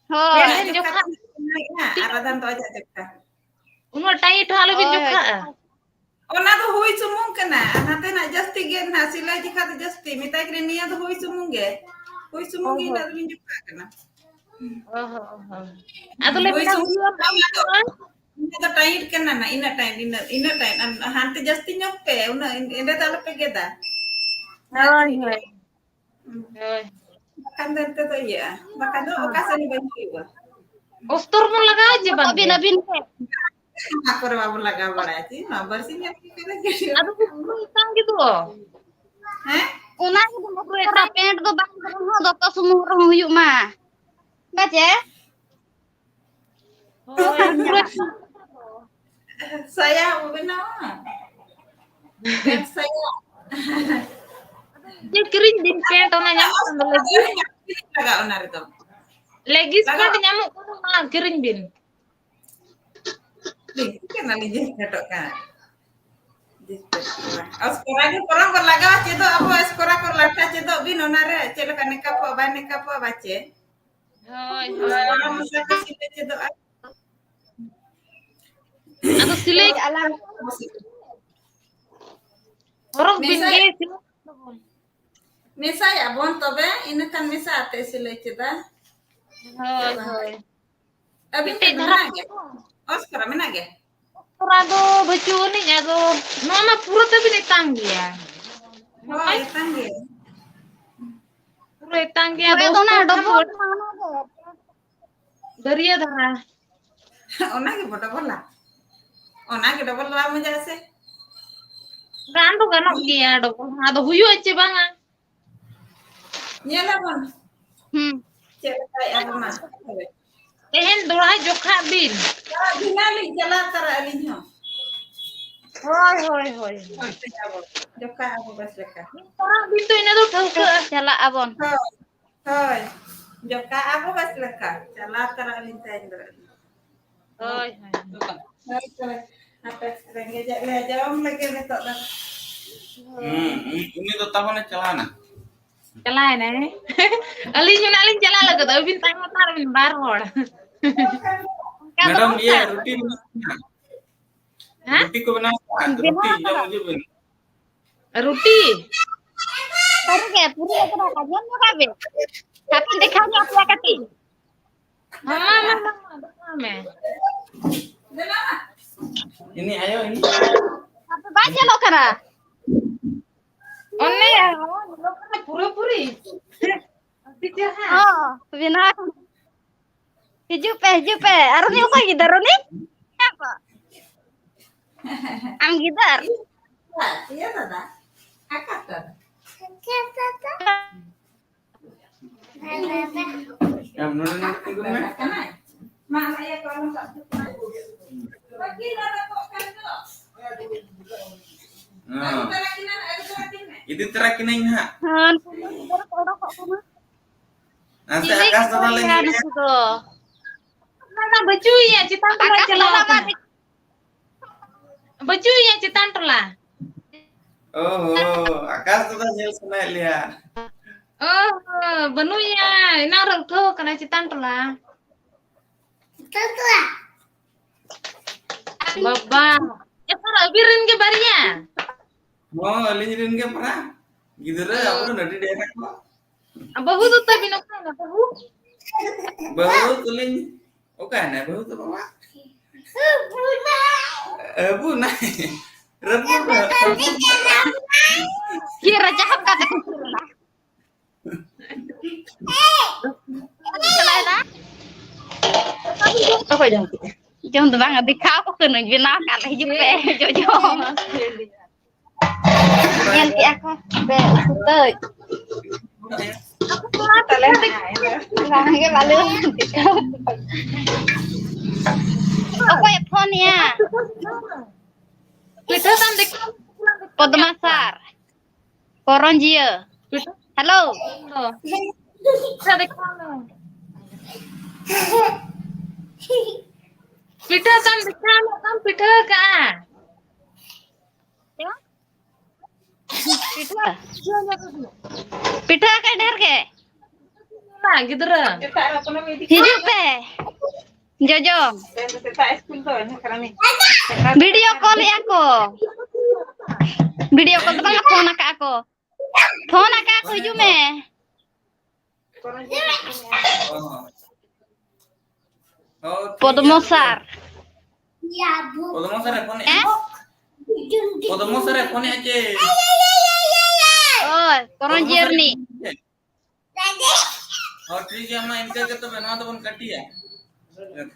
ᱦᱳᱭ᱾ ᱟᱡᱟᱜ ᱛᱮᱦᱮᱧ ᱡᱚᱠᱷᱟ ᱡᱚᱠᱷᱟ᱾ ᱛᱮ ᱢᱮᱱᱟᱜᱼᱟ, ᱟᱨ ᱟᱫᱷᱟᱱ ᱫᱚ ᱟᱡᱟᱜ ᱡᱚᱠᱷᱟ᱾ ᱩᱱᱟᱹᱜ tight ᱦᱚᱸ ᱟᱞᱚᱵᱤᱱ ᱦᱳᱭ᱾ ᱡᱚᱠᱷᱟᱜᱼᱟ᱾ ᱚᱱᱟ ᱫᱚ ᱦᱩᱭ ᱥᱩᱢᱩᱝ ᱠᱟᱱᱟ, ᱟᱨ ᱱᱟᱛᱮᱱᱟᱜ ᱡᱟᱹᱥᱛᱤ ᱜᱮ ᱱᱟᱜ ᱥᱤᱞᱟᱹᱭ ᱡᱚᱠᱷᱟ ᱫᱚ ᱡᱟᱹᱥᱛᱤ, ᱢᱮᱛᱟᱭ ᱠᱟᱹᱱᱟᱹᱧ ᱱᱤᱭᱟᱹ ᱫᱚ ᱦᱩᱭ ᱥᱩᱢᱩᱝ ᱜᱮ, ᱦᱩᱭ ᱥᱩᱢᱩᱝ ᱚ ᱜᱮ ᱦᱚᱸ᱾ ᱤᱱᱟᱹᱜ ᱫᱚᱞᱤᱧ ᱡᱚᱠᱷᱟ ᱠᱟᱱᱟ᱾ ᱚ ᱦᱚᱸ, ᱚ ᱦᱚᱸ᱾ ᱟᱫᱚ ᱞᱮ ᱦᱩᱭ ᱢᱮᱱᱟ ᱥᱩᱢᱩᱝ ᱦᱩᱭᱩᱜᱼᱟ, ᱫᱚ ᱵᱟᱝ ᱟᱫᱚ, ᱦᱩᱭᱩᱜᱼᱟ᱾ ᱤᱱᱟᱹ ᱫᱚ tight ᱠᱟᱱᱟ ᱱᱟᱜ, ᱤᱱᱟᱹ tight, ᱤᱱᱟᱹ, ᱤᱱᱟᱹ tight, ᱟᱨ ᱦᱟᱱᱛᱮ ᱡᱟᱹᱥᱛᱤ ᱧᱚᱜ ᱯᱮ, ᱩᱱᱟᱹᱜ ᱮᱸᱰᱮ ᱫᱚ ᱟᱞᱚᱯᱮ ᱜᱮᱫᱟ᱾ ᱦᱳᱭ, ᱦᱳᱭ᱾ ᱦᱩᱸ᱾ ᱦᱳᱭ᱾ ᱵᱟᱠᱷᱟᱱ ᱫᱚ ᱮᱱᱛᱮ ᱫᱚ ᱤᱭᱟᱹᱜᱼᱟ, ᱵᱟᱠᱷᱟᱱ ᱫᱚ ᱚᱠᱟ ᱥᱮᱫ ᱦᱚᱸ ᱵᱟᱹᱧ ᱦᱩᱭᱩᱜᱼᱟ᱾ ᱚᱥᱛᱚᱨ ᱵᱚᱱ ᱞᱟᱜᱟᱣᱟ ᱪᱮ ᱵᱟᱝ ᱜᱮ? ᱟᱹᱵᱤᱱ, ᱟᱹᱵᱤᱱ ᱜᱮ᱾ ᱚᱱᱟ ᱠᱚᱨᱮ ᱵᱟᱵᱚᱱ ᱞᱟᱜᱟᱣ ᱵᱟᱲᱟᱭᱟ, ᱪᱮᱫ ᱢᱟ ᱵᱟᱨᱥᱤᱧ ᱜᱟᱱ ᱠᱚᱨᱮ ᱜᱮ ᱦᱩᱭᱩᱜᱼᱟ᱾ ᱟᱫᱚ ᱵᱚᱱ ᱩᱛᱩᱭ ᱠᱟᱱ ᱜᱮ ᱫᱚ᱾ ᱦᱮᱸ? ᱚᱱᱟ ᱜᱮ ᱫᱚᱢᱮ ᱠᱚ ᱮᱥᱟ ᱯᱮᱱᱴ ᱫᱚ ᱵᱟᱝ ᱨᱮᱦᱚᱸ, ᱫᱚᱛᱚ ᱥᱩᱢᱩᱝ ᱨᱮᱦᱚᱸ ᱦᱩᱭᱩᱜ ᱢᱟ᱾ ᱵᱟᱪᱮ? ᱦᱳᱭ, ᱯᱩᱨᱟᱹ ᱥᱟᱭᱟ ᱵᱚ ᱵᱮᱱᱟᱣᱟ᱾ ᱯᱮᱱᱴ ᱥᱟᱭᱟ᱾ ᱡᱮ ᱠᱤᱨᱤᱧ ᱵᱤᱱ ᱯᱮᱱᱴ, ᱚᱱᱟ ᱧᱟᱢᱚᱜ ᱠᱟᱱ ᱫᱚ ᱞᱟᱹᱜᱤᱫ᱾ ᱞᱟᱜᱟᱜᱼᱟ ᱚᱱᱟ ᱨᱮᱫᱚ᱾ ᱞᱮᱜᱤᱥ ᱞᱟᱜᱟᱜᱼᱟ᱾ ᱯᱮᱱᱴ ᱧᱟᱢᱚᱜ ᱠᱟᱱᱟ, ᱚᱱᱟ ᱠᱤᱨᱤᱧ ᱵᱤᱱ᱾ ᱞᱮᱜᱤᱥ ᱠᱟᱱᱟ, ᱞᱮᱜᱤᱥ ᱯᱮᱱᱴᱚᱜ ᱠᱟᱱᱟ᱾ ᱚᱥᱠᱚᱨᱟ ᱜᱮ ᱵᱚᱨᱚᱝ ᱵᱚ ᱞᱟᱜᱟᱣᱟ, ᱪᱮᱫᱚᱜ ᱟᱵᱚ ᱚᱥᱠᱚᱨᱟ ᱠᱚ ᱞᱟᱴᱷᱟ ᱪᱮᱫᱚᱜ ᱵᱤᱱ, ᱚᱱᱟᱨᱮ ᱪᱮᱫ ᱞᱮᱠᱟ ᱱᱮᱠᱟᱯᱚᱜᱼᱟ, ᱵᱟᱭ ᱱᱮᱠᱟᱯᱚᱜᱼᱟ, ᱵᱟᱪᱮ? ᱦᱳᱭ, ᱦᱳᱭ᱾ ᱚᱥᱠᱚᱨᱟ ᱢᱚᱥᱟ ᱠᱚ ᱥᱤᱞᱟᱹᱭ ᱪᱮᱫᱚᱜᱼᱟ᱾ ᱟᱫᱚ ᱥᱤᱞᱟᱹᱭ ᱟᱞᱟᱝ ᱦᱚᱨᱚᱜ ᱵᱤᱱ ᱢᱮᱥᱟᱭ-, ᱜᱮ, ᱥᱤᱞᱟᱹᱭ ᱛᱟᱵᱚᱱ᱾ ᱢᱮᱥᱟᱭᱟᱵᱚᱱ ᱛᱚᱵᱮ, ᱤᱱᱟᱹ ᱠᱷᱟᱱ ᱢᱮᱥᱟ ᱟᱛᱮ ᱥᱤᱞᱟᱹᱭ ᱪᱮᱫᱟ᱾ ᱦᱳᱭ, ᱦᱳᱭ᱾ ᱟᱹᱵᱤᱱ ᱠᱮᱴᱮᱡ ᱴᱷᱮᱱ ᱫᱚ ᱫᱷᱟᱨᱟ ᱢᱮᱱᱟᱜ ᱜᱮᱭᱟ? ᱚᱥᱠᱚᱨᱟ ᱢᱮᱱᱟᱜ ᱜᱮᱭᱟ? ᱚᱥᱠᱚᱨᱟ ᱫᱚ ᱵᱟᱹᱪᱩᱜ ᱟᱹᱱᱤᱡ, ᱟᱫᱚ ᱱᱚᱣᱟ ᱢᱟ ᱯᱩᱨᱟᱹ ᱛᱟᱹᱵᱤᱱ ᱮᱛᱟᱝ ᱜᱮᱭᱟ᱾ ᱦᱳᱭ, ᱮᱛᱟᱝ ᱜᱮᱭᱟ᱾ ᱯᱩᱨᱟᱹ ᱮᱛᱟᱝ ᱜᱮᱭᱟ, ᱯᱩᱨᱟᱹ ᱫᱚᱥ ᱫᱚ ᱚᱱᱟ ᱯᱷᱩᱴ ᱠᱷᱟᱱ ᱰᱚᱵᱚᱞ ᱫᱚ ᱢᱟ ᱚᱱᱟ ᱜᱮ᱾ ᱫᱟᱹᱨᱭᱟᱹ ᱫᱷᱟᱨᱟ᱾ ᱚᱱᱟ ᱜᱮ ᱵᱚ ᱰᱚᱵᱚᱞᱟ᱾ ᱚᱱᱟ ᱜᱮ ᱰᱚᱵᱚᱞ ᱵᱟᱝ ᱢᱚᱡᱟ ᱥᱮ? ᱜᱟᱱ ᱫᱚ ᱜᱟᱱᱚᱜ ᱜᱮᱭᱟ ᱰᱚᱵᱚᱞ ᱦᱚᱸ, ᱟᱫᱚ ᱦᱩᱭᱩᱜᱼᱟ ᱪᱮ ᱵᱟᱝᱟ? ᱧᱮᱞᱟᱵᱚᱱ᱾ ᱦᱩᱸ᱾ ᱪᱮᱫ ᱞᱮᱠᱟᱭ ᱟᱵᱚᱱᱟ᱾ ᱛᱮᱦᱮᱧ ᱫᱚᱦᱲᱟ ᱡᱚᱠᱷᱟᱜ ᱵᱤᱱ᱾ ᱪᱟᱞᱟᱜ ᱵᱷᱤᱱᱟᱹ ᱞᱤᱧ ᱪᱟᱞᱟᱣ ᱩᱛᱟᱹᱨᱚᱜ ᱟᱹᱞᱤᱧ ᱦᱚᱸ᱾ ᱦᱳᱭ, ᱦᱳᱭ, ᱦᱳᱭ᱾ ᱡᱚᱠᱷᱟᱜ ᱟᱵᱚ ᱵᱮᱥ ᱞᱮᱠᱟ᱾ ᱫᱚᱦᱲᱟ ᱵᱤᱱ ᱛᱚ ᱤᱱᱟᱹ ᱫᱚ ᱴᱷᱟᱹᱣᱠᱟᱹᱜᱼᱟ᱾ ᱪᱟᱞᱟᱜ ᱟᱵᱚᱱ᱾ ᱦᱳᱭ, ᱦᱳᱭ᱾ ᱡᱚᱠᱷᱟᱜ ᱟᱵᱚ ᱵᱮᱥ ᱞᱮᱠᱟ᱾ ᱪᱟᱞᱟᱣ ᱩᱛᱟᱹᱨᱚᱜ ᱟᱹᱞᱤᱧ ᱛᱮᱦᱮᱧ ᱫᱚ᱾ ᱦᱳᱭ, ᱦᱳᱭ᱾ ᱦᱳᱭ, ᱦᱳᱭ᱾ ᱟᱯᱮ ᱨᱮᱸᱜᱮᱡᱮᱫ ᱞᱮᱭᱟ, ᱡᱚᱢ ᱞᱟᱹᱜᱤᱫ ᱱᱤᱛᱚᱜ ᱫᱚ᱾ ᱦᱩᱸ, ᱩᱱᱤ, ᱩᱱᱤ ᱫᱚ ᱛᱟᱵᱚᱱᱮ ᱪᱟᱞᱟᱣᱱᱟ᱾ ᱪᱟᱞᱟᱣᱮᱱᱟᱭ᱾ ᱟᱹᱞᱤᱧ ᱦᱚᱸ ᱱᱟᱜ ᱞᱤᱧ ᱪᱟᱞᱟᱜ ᱞᱟᱹᱜᱤᱫ, ᱟᱹᱵᱤᱱ ᱛᱟᱭᱚᱢ ᱦᱟᱛᱟᱲ ᱵᱤᱱ ᱵᱟᱨ ᱦᱚᱲ᱾ ᱚᱱᱠᱟ ᱫᱚ ᱢᱮᱰᱟᱢ, ᱵᱟᱝ ᱤᱭᱟᱹ, ᱠᱟᱱᱟ᱾ ᱨᱩᱴᱤ ᱢᱮᱱᱟᱜᱼᱟ᱾ ᱦᱮᱸ? ᱨᱩᱴᱤ ᱠᱚ ᱵᱮᱱᱟᱣ ᱠᱟᱜᱼᱟ, ᱵᱮᱱᱟᱣ ᱨᱩᱴᱤ ᱡᱚᱢ ᱠᱟᱫᱟ᱾ ᱦᱤᱡᱩᱜ ᱵᱤᱱ᱾ ᱨᱩᱴᱤ? ᱥᱟᱹᱨᱤ ᱜᱮ, ᱯᱩᱨᱟᱹ ᱞᱮ ᱪᱟᱵᱟ ᱠᱟᱜᱼᱟ᱾ ᱡᱚᱢ ᱧᱚᱜᱟᱜ ᱵᱤᱱ᱾ ᱦᱟᱯᱮ ᱫᱮᱠᱷᱟᱣ ᱧᱚᱜ ᱯᱮᱭᱟ ᱠᱟᱹᱴᱤᱡ᱾ ᱦᱚᱸ, ᱢᱟ, ᱢᱟ, ᱢᱟ, ᱢᱟ, ᱫᱮᱠᱷᱟᱣ ᱢᱮ᱾ ᱤᱱᱤ ᱟᱭᱳ, ᱤᱱᱤ᱾ ᱟᱯᱮ ᱵᱟᱝ ᱧᱮᱞᱚᱜ ᱠᱟᱱᱟ? ᱚᱱᱮ, ᱧᱮᱞᱚᱜ ᱠᱟᱱᱟ ᱯᱩᱨᱟᱹᱯᱩᱨᱤ᱾ ᱟᱹᱰᱤ ᱪᱮᱦᱨᱟ᱾ ᱦᱚᱸ, ᱵᱮᱱᱟᱣ ᱟᱠᱟᱱᱟ᱾ ᱦᱤᱡᱩᱜ ᱯᱮ, ᱦᱤᱡᱩᱜ ᱯᱮ᱾ ᱟᱨ ᱩᱱᱤ ᱚᱠᱚᱭ ᱜᱤᱫᱟᱹᱨ ᱩᱱᱤ? ᱟᱢ ᱜᱤᱫᱟᱹᱨ? ᱤᱭᱟᱹ ᱫᱟᱫᱟ, ᱟᱠᱟᱛᱟᱨ᱾ ᱟᱢ ᱱᱚᱰᱮ ᱱᱚᱰᱮ ᱛᱤᱸᱜᱩᱱ ᱢᱮ᱾ ᱦᱮᱸ᱾ ᱤᱫᱤ ᱛᱚᱨᱟ ᱠᱤᱱᱟᱹᱧ ᱱᱟᱦᱟᱜ᱾ ᱦᱮᱸ, ᱩᱱᱠᱩ ᱫᱚ ᱜᱤᱫᱽᱨᱟᱹ ᱠᱚ ᱚᱰᱚᱠᱚᱜ ᱠᱟᱱᱟ᱾ ᱱᱟᱥᱮ ᱪᱤᱞᱤ ᱟᱠᱟᱥ ᱠᱚ ᱫᱟᱫᱟ ᱞᱮ ᱠᱟᱱᱟ ᱧᱮᱞ ᱱᱩᱠᱩ ᱫᱚ? ᱚᱱᱟ ᱵᱟᱹᱪᱩᱭᱮᱭᱟ, ᱪᱮᱛᱟᱱ ᱴᱚᱞᱟ ᱟᱠᱟᱥ ᱪᱟᱞᱟᱣ ᱫᱟᱫᱟ ᱟᱠᱟᱱᱟ᱾ ᱵᱟᱹᱪᱩᱭᱮᱭᱟ, ᱪᱮᱛᱟᱱ ᱴᱚᱞᱟ᱾ ᱚ ᱦᱚ, ᱟᱠᱟᱥ ᱫᱟᱫᱟ ᱧᱮᱞ ᱥᱟᱱᱟᱭᱮᱫ ᱞᱮᱭᱟ᱾ ᱚ ᱦᱚ, ᱵᱟᱹᱱᱩᱭᱟ, ᱮᱱᱟᱝ ᱨᱮ ᱩᱴᱷᱟᱹᱣ ᱟᱠᱟᱱᱟᱭ ᱪᱮᱛᱟᱱ ᱴᱚᱞᱟ᱾ ᱵᱟᱵᱟ, ᱮᱠᱷᱚᱱ ᱟᱹᱵᱤᱱ ᱨᱮᱱ ᱜᱮ ᱵᱟᱨᱭᱟ? ᱦᱚᱸ, ᱟᱹᱞᱤᱧ ᱨᱮᱱ ᱜᱮ ᱯᱟᱨᱟ ᱜᱤᱫᱽᱨᱟᱹ, ᱚ᱾ ᱟᱵᱚ ᱨᱮᱱ ᱟᱹᱰᱤ ᱰᱷᱮᱨ ᱟᱠᱚ᱾ ᱵᱟᱹᱦᱩ ᱫᱚ ᱛᱟᱵᱤᱱ ᱚᱠᱟᱭᱮᱱᱟ ᱵᱟᱹᱦᱩ? ᱵᱟᱹᱦᱩ ᱛᱟᱹᱞᱤᱧ ᱚᱠᱟᱭᱮᱱᱟᱭ ᱵᱟᱹᱦᱩ ᱫᱚ ᱵᱟᱵᱟ? ᱟᱹᱵᱩ ᱱᱟᱭ᱾ ᱨᱟᱹᱯᱩᱫ ᱱᱟᱭ᱾ ᱪᱮᱫ ᱨᱟᱡᱟ ᱦᱟᱯ ᱠᱟᱛᱮ ᱠᱚ ᱠᱷᱮᱞ ᱮᱱᱟ? ᱪᱟᱞᱟᱣᱮᱱᱟ? ᱚᱠᱚᱭ ᱡᱚᱢ ᱠᱮᱫᱟ? ᱡᱚᱢ ᱫᱚ ᱵᱟᱝ, ᱫᱮᱠᱷᱟᱣ ᱟᱠᱚ ᱠᱟᱹᱱᱟᱹᱧ, ᱵᱮᱱᱟᱣ ᱠᱟᱜ ᱞᱮ, ᱦᱤᱡᱩᱜ ᱯᱮ, ᱡᱚᱡᱚ᱾ ᱧᱮᱞ ᱠᱮᱜᱼᱟ ᱠᱚ, ᱯᱮ ᱩᱛᱩ ᱛᱟᱹᱡ᱾ ᱵᱟᱝ ᱜᱮ, ᱵᱟᱞᱮ ᱫᱮᱠᱷᱟᱣ᱾ ᱚᱠᱚᱭᱮ ᱯᱷᱳᱱᱮᱜᱼᱟ? ᱯᱤᱴᱷᱟᱹ ᱛᱟᱢ ᱫᱮᱠᱷᱟᱣ᱾ ᱯᱚᱫᱽᱢᱟ ᱥᱟᱨ᱾ ᱠᱚᱨᱚᱧᱡᱤᱭᱟᱹ᱾ ᱯᱤᱴᱷᱟᱹ? ᱦᱮᱞᱳ᱾ ᱯᱤᱴᱷᱟᱹ ᱫᱮᱠᱷᱟᱣ ᱢᱮ᱾ ᱯᱤᱴᱷᱟᱹ ᱛᱟᱢ ᱫᱮᱠᱷᱟᱣ ᱢᱮ, ᱚᱠᱟᱢ ᱯᱤᱴᱷᱟᱹ ᱠᱟᱜᱼᱟ? ᱯᱤᱴᱷᱟᱹ? ᱯᱤᱴᱷᱟᱹ ᱟᱠᱟᱫ ᱰᱷᱮᱨ ᱜᱮ᱾ ᱜᱤᱫᱽᱨᱟᱹ᱾ ᱦᱤᱡᱩᱜ ᱯᱮ᱾ ᱡᱚᱡᱚᱢ᱾ ᱵᱷᱤᱰᱤᱭᱳ ᱠᱚᱞ ᱮᱜᱼᱟ ᱠᱚ᱾ ᱵᱷᱤᱰᱤᱭᱳ ᱠᱚᱞ ᱫᱚ ᱵᱟᱝᱟ, ᱯᱷᱳᱱ ᱟᱠᱟᱜᱼᱟ ᱠᱚ᱾ ᱯᱷᱳᱱ ᱟᱠᱟᱜᱼᱟ ᱠᱚ, ᱦᱤᱡᱩᱜ ᱢᱮ᱾ ᱚ, ᱴᱷᱤᱠ ᱜᱮᱭᱟ ᱯᱚᱫᱽᱢᱚ ᱛᱚᱵᱮ᱾ ᱥᱟᱨ᱾ ᱯᱚᱫᱽᱢᱚ ᱥᱟᱨ ᱮ ᱯᱷᱳᱱᱮᱜᱼᱟ? ᱦᱮᱸ? ᱯᱚᱫᱽᱢᱚ ᱥᱟᱨ ᱮ ᱯᱷᱳᱱᱮᱜᱼᱟ ᱪᱮ? ᱳᱭ, ᱯᱚᱫᱽᱢᱚ ᱥᱟᱨ ᱮ ᱠᱚᱨᱚᱧᱡᱤᱭᱟᱹ ᱨᱤᱱᱤᱡ᱾ ᱯᱷᱳᱱᱮᱜᱼᱟ ᱪᱮ? ᱦᱚᱸ, ᱴᱷᱤᱠ ᱜᱮᱭᱟ, ᱢᱟ ᱤᱱᱠᱟᱹ ᱜᱮ ᱛᱚᱵᱮ, ᱱᱚᱣᱟ ᱫᱚᱵᱚᱱ ᱠᱟᱹᱴᱤᱭᱟ᱾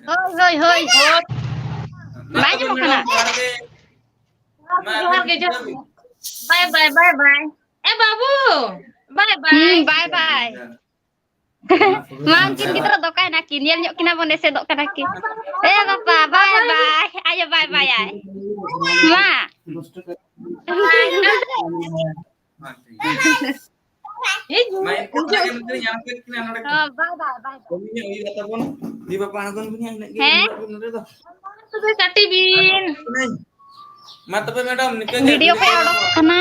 ᱦᱳᱭ, ᱦᱳᱭ, ᱦᱳᱭ, ᱦᱳᱭ᱾ ᱢᱟ ᱵᱟᱭ ᱛᱚᱵᱮ ᱟᱸᱡᱚᱢᱚᱜ ᱠᱟᱱᱟ᱾ ᱢᱮᱰᱟᱢ, ᱡᱚᱦᱟᱨ ᱜᱮ᱾ ᱢᱟ ᱡᱚᱦᱟᱨ ᱟᱹᱵᱤᱱ ᱜᱮ, ᱡᱚᱦᱟᱨ ᱡᱚᱦᱟᱨ ᱜᱮ᱾ ᱜᱮ᱾ ᱵᱟᱭ, ᱵᱟᱭ, ᱵᱟᱭ, ᱵᱟᱭ᱾ ᱮ ᱵᱟᱹᱵᱩ, ᱵᱟᱭ ᱵᱟᱭ᱾ ᱦᱩᱸ, ᱵᱟᱭ ᱵᱟᱭ᱾ ᱢᱟ, ᱩᱱᱠᱤᱱ ᱜᱤᱫᱽᱨᱟᱹ ᱫᱚ ᱚᱠᱟᱭ ᱱᱟᱠᱤᱱ? ᱧᱮᱞ ᱧᱚᱜ ᱠᱤᱱᱟ ᱵᱚᱱ, ᱮᱥᱮᱫᱚᱜ ᱠᱟᱱᱟ ᱠᱤᱱ᱾ ᱮ ᱵᱟᱯᱟ, ᱵᱟᱭ ᱵᱟᱭ᱾ ᱟᱭᱳ ᱵᱟᱭ ᱵᱟᱭ ᱟᱭ᱾ ᱢᱟ᱾ ᱢᱟ, ᱤᱧ ᱢᱟ, ᱤᱧ ᱠᱷᱚᱱᱟᱜ ᱜᱮ ᱱᱩᱠᱤᱱ ᱧᱟᱢ ᱠᱮᱫ ᱠᱤᱱᱟ ᱱᱚᱰᱮ ᱠᱷᱚᱱ᱾ ᱦᱚᱸ, ᱵᱟᱭ ᱵᱟᱭ, ᱵᱟᱭ ᱵᱟᱭ᱾ ᱠᱟᱹᱢᱤ ᱧᱚᱜ ᱦᱩᱭᱩᱜᱼᱟ ᱛᱟᱵᱚᱱ᱾ ᱫᱤ ᱵᱟᱯᱟ ᱟᱬᱜᱚᱱ ᱵᱤᱱ ᱦᱟᱸᱜ, ᱤᱱᱟᱹᱜ ᱜᱮ ᱦᱮᱸ? ᱱᱚᱰᱮ ᱫᱚ᱾ ᱛᱚᱵᱮ ᱠᱟᱹᱴᱤ ᱵᱤᱱ᱾ ᱢᱟ ᱛᱚᱵᱮ ᱢᱮᱰᱟᱢ, ᱱᱤᱠᱟᱹ ᱜᱮ ᱵᱷᱤᱰᱤᱭᱳ ᱠᱚ ᱚᱰᱚᱠ ᱠᱟᱱᱟ᱾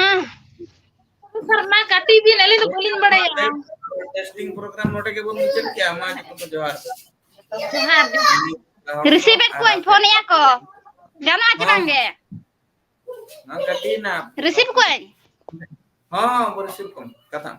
ᱥᱟᱨᱱᱟ ᱠᱟᱹᱴᱤ ᱵᱤᱱ, ᱟᱹᱞᱤᱧ ᱫᱚ ᱵᱟᱹᱞᱤᱧ ᱵᱟᱲᱟᱭᱟ᱾ ᱴᱮᱥᱴᱤᱝ ᱯᱨᱳᱜᱨᱟᱢ ᱱᱚᱰᱮ ᱜᱮᱵᱚᱱ ᱢᱩᱪᱟᱹᱫ ᱠᱮᱜᱼᱟ᱾ ᱢᱟ ᱡᱚᱛᱚ ᱠᱚ ᱡᱚᱦᱟᱨ᱾ ᱡᱚᱦᱟᱨ, ᱡᱚᱦᱟᱨ᱾ ᱨᱤᱥᱤᱵᱷ ᱮᱫ ᱠᱚᱣᱟᱧ, ᱯᱷᱳᱱ ᱮᱫᱼᱟ ᱠᱚ᱾ ᱜᱟᱱᱚᱜᱼᱟ ᱪᱮ ᱦᱚᱸ᱾ ᱵᱟᱝ ᱜᱮ? ᱱᱚᱣᱟ ᱠᱟᱹᱴᱤ ᱱᱟ᱾ ᱨᱤᱥᱤᱵᱷ ᱠᱚᱣᱟᱧ᱾ ᱦᱚᱸ, ᱦᱚᱸ, ᱵᱚ ᱨᱤᱥᱤᱵᱷ ᱠᱚᱢ ᱠᱟᱛᱷᱟ᱾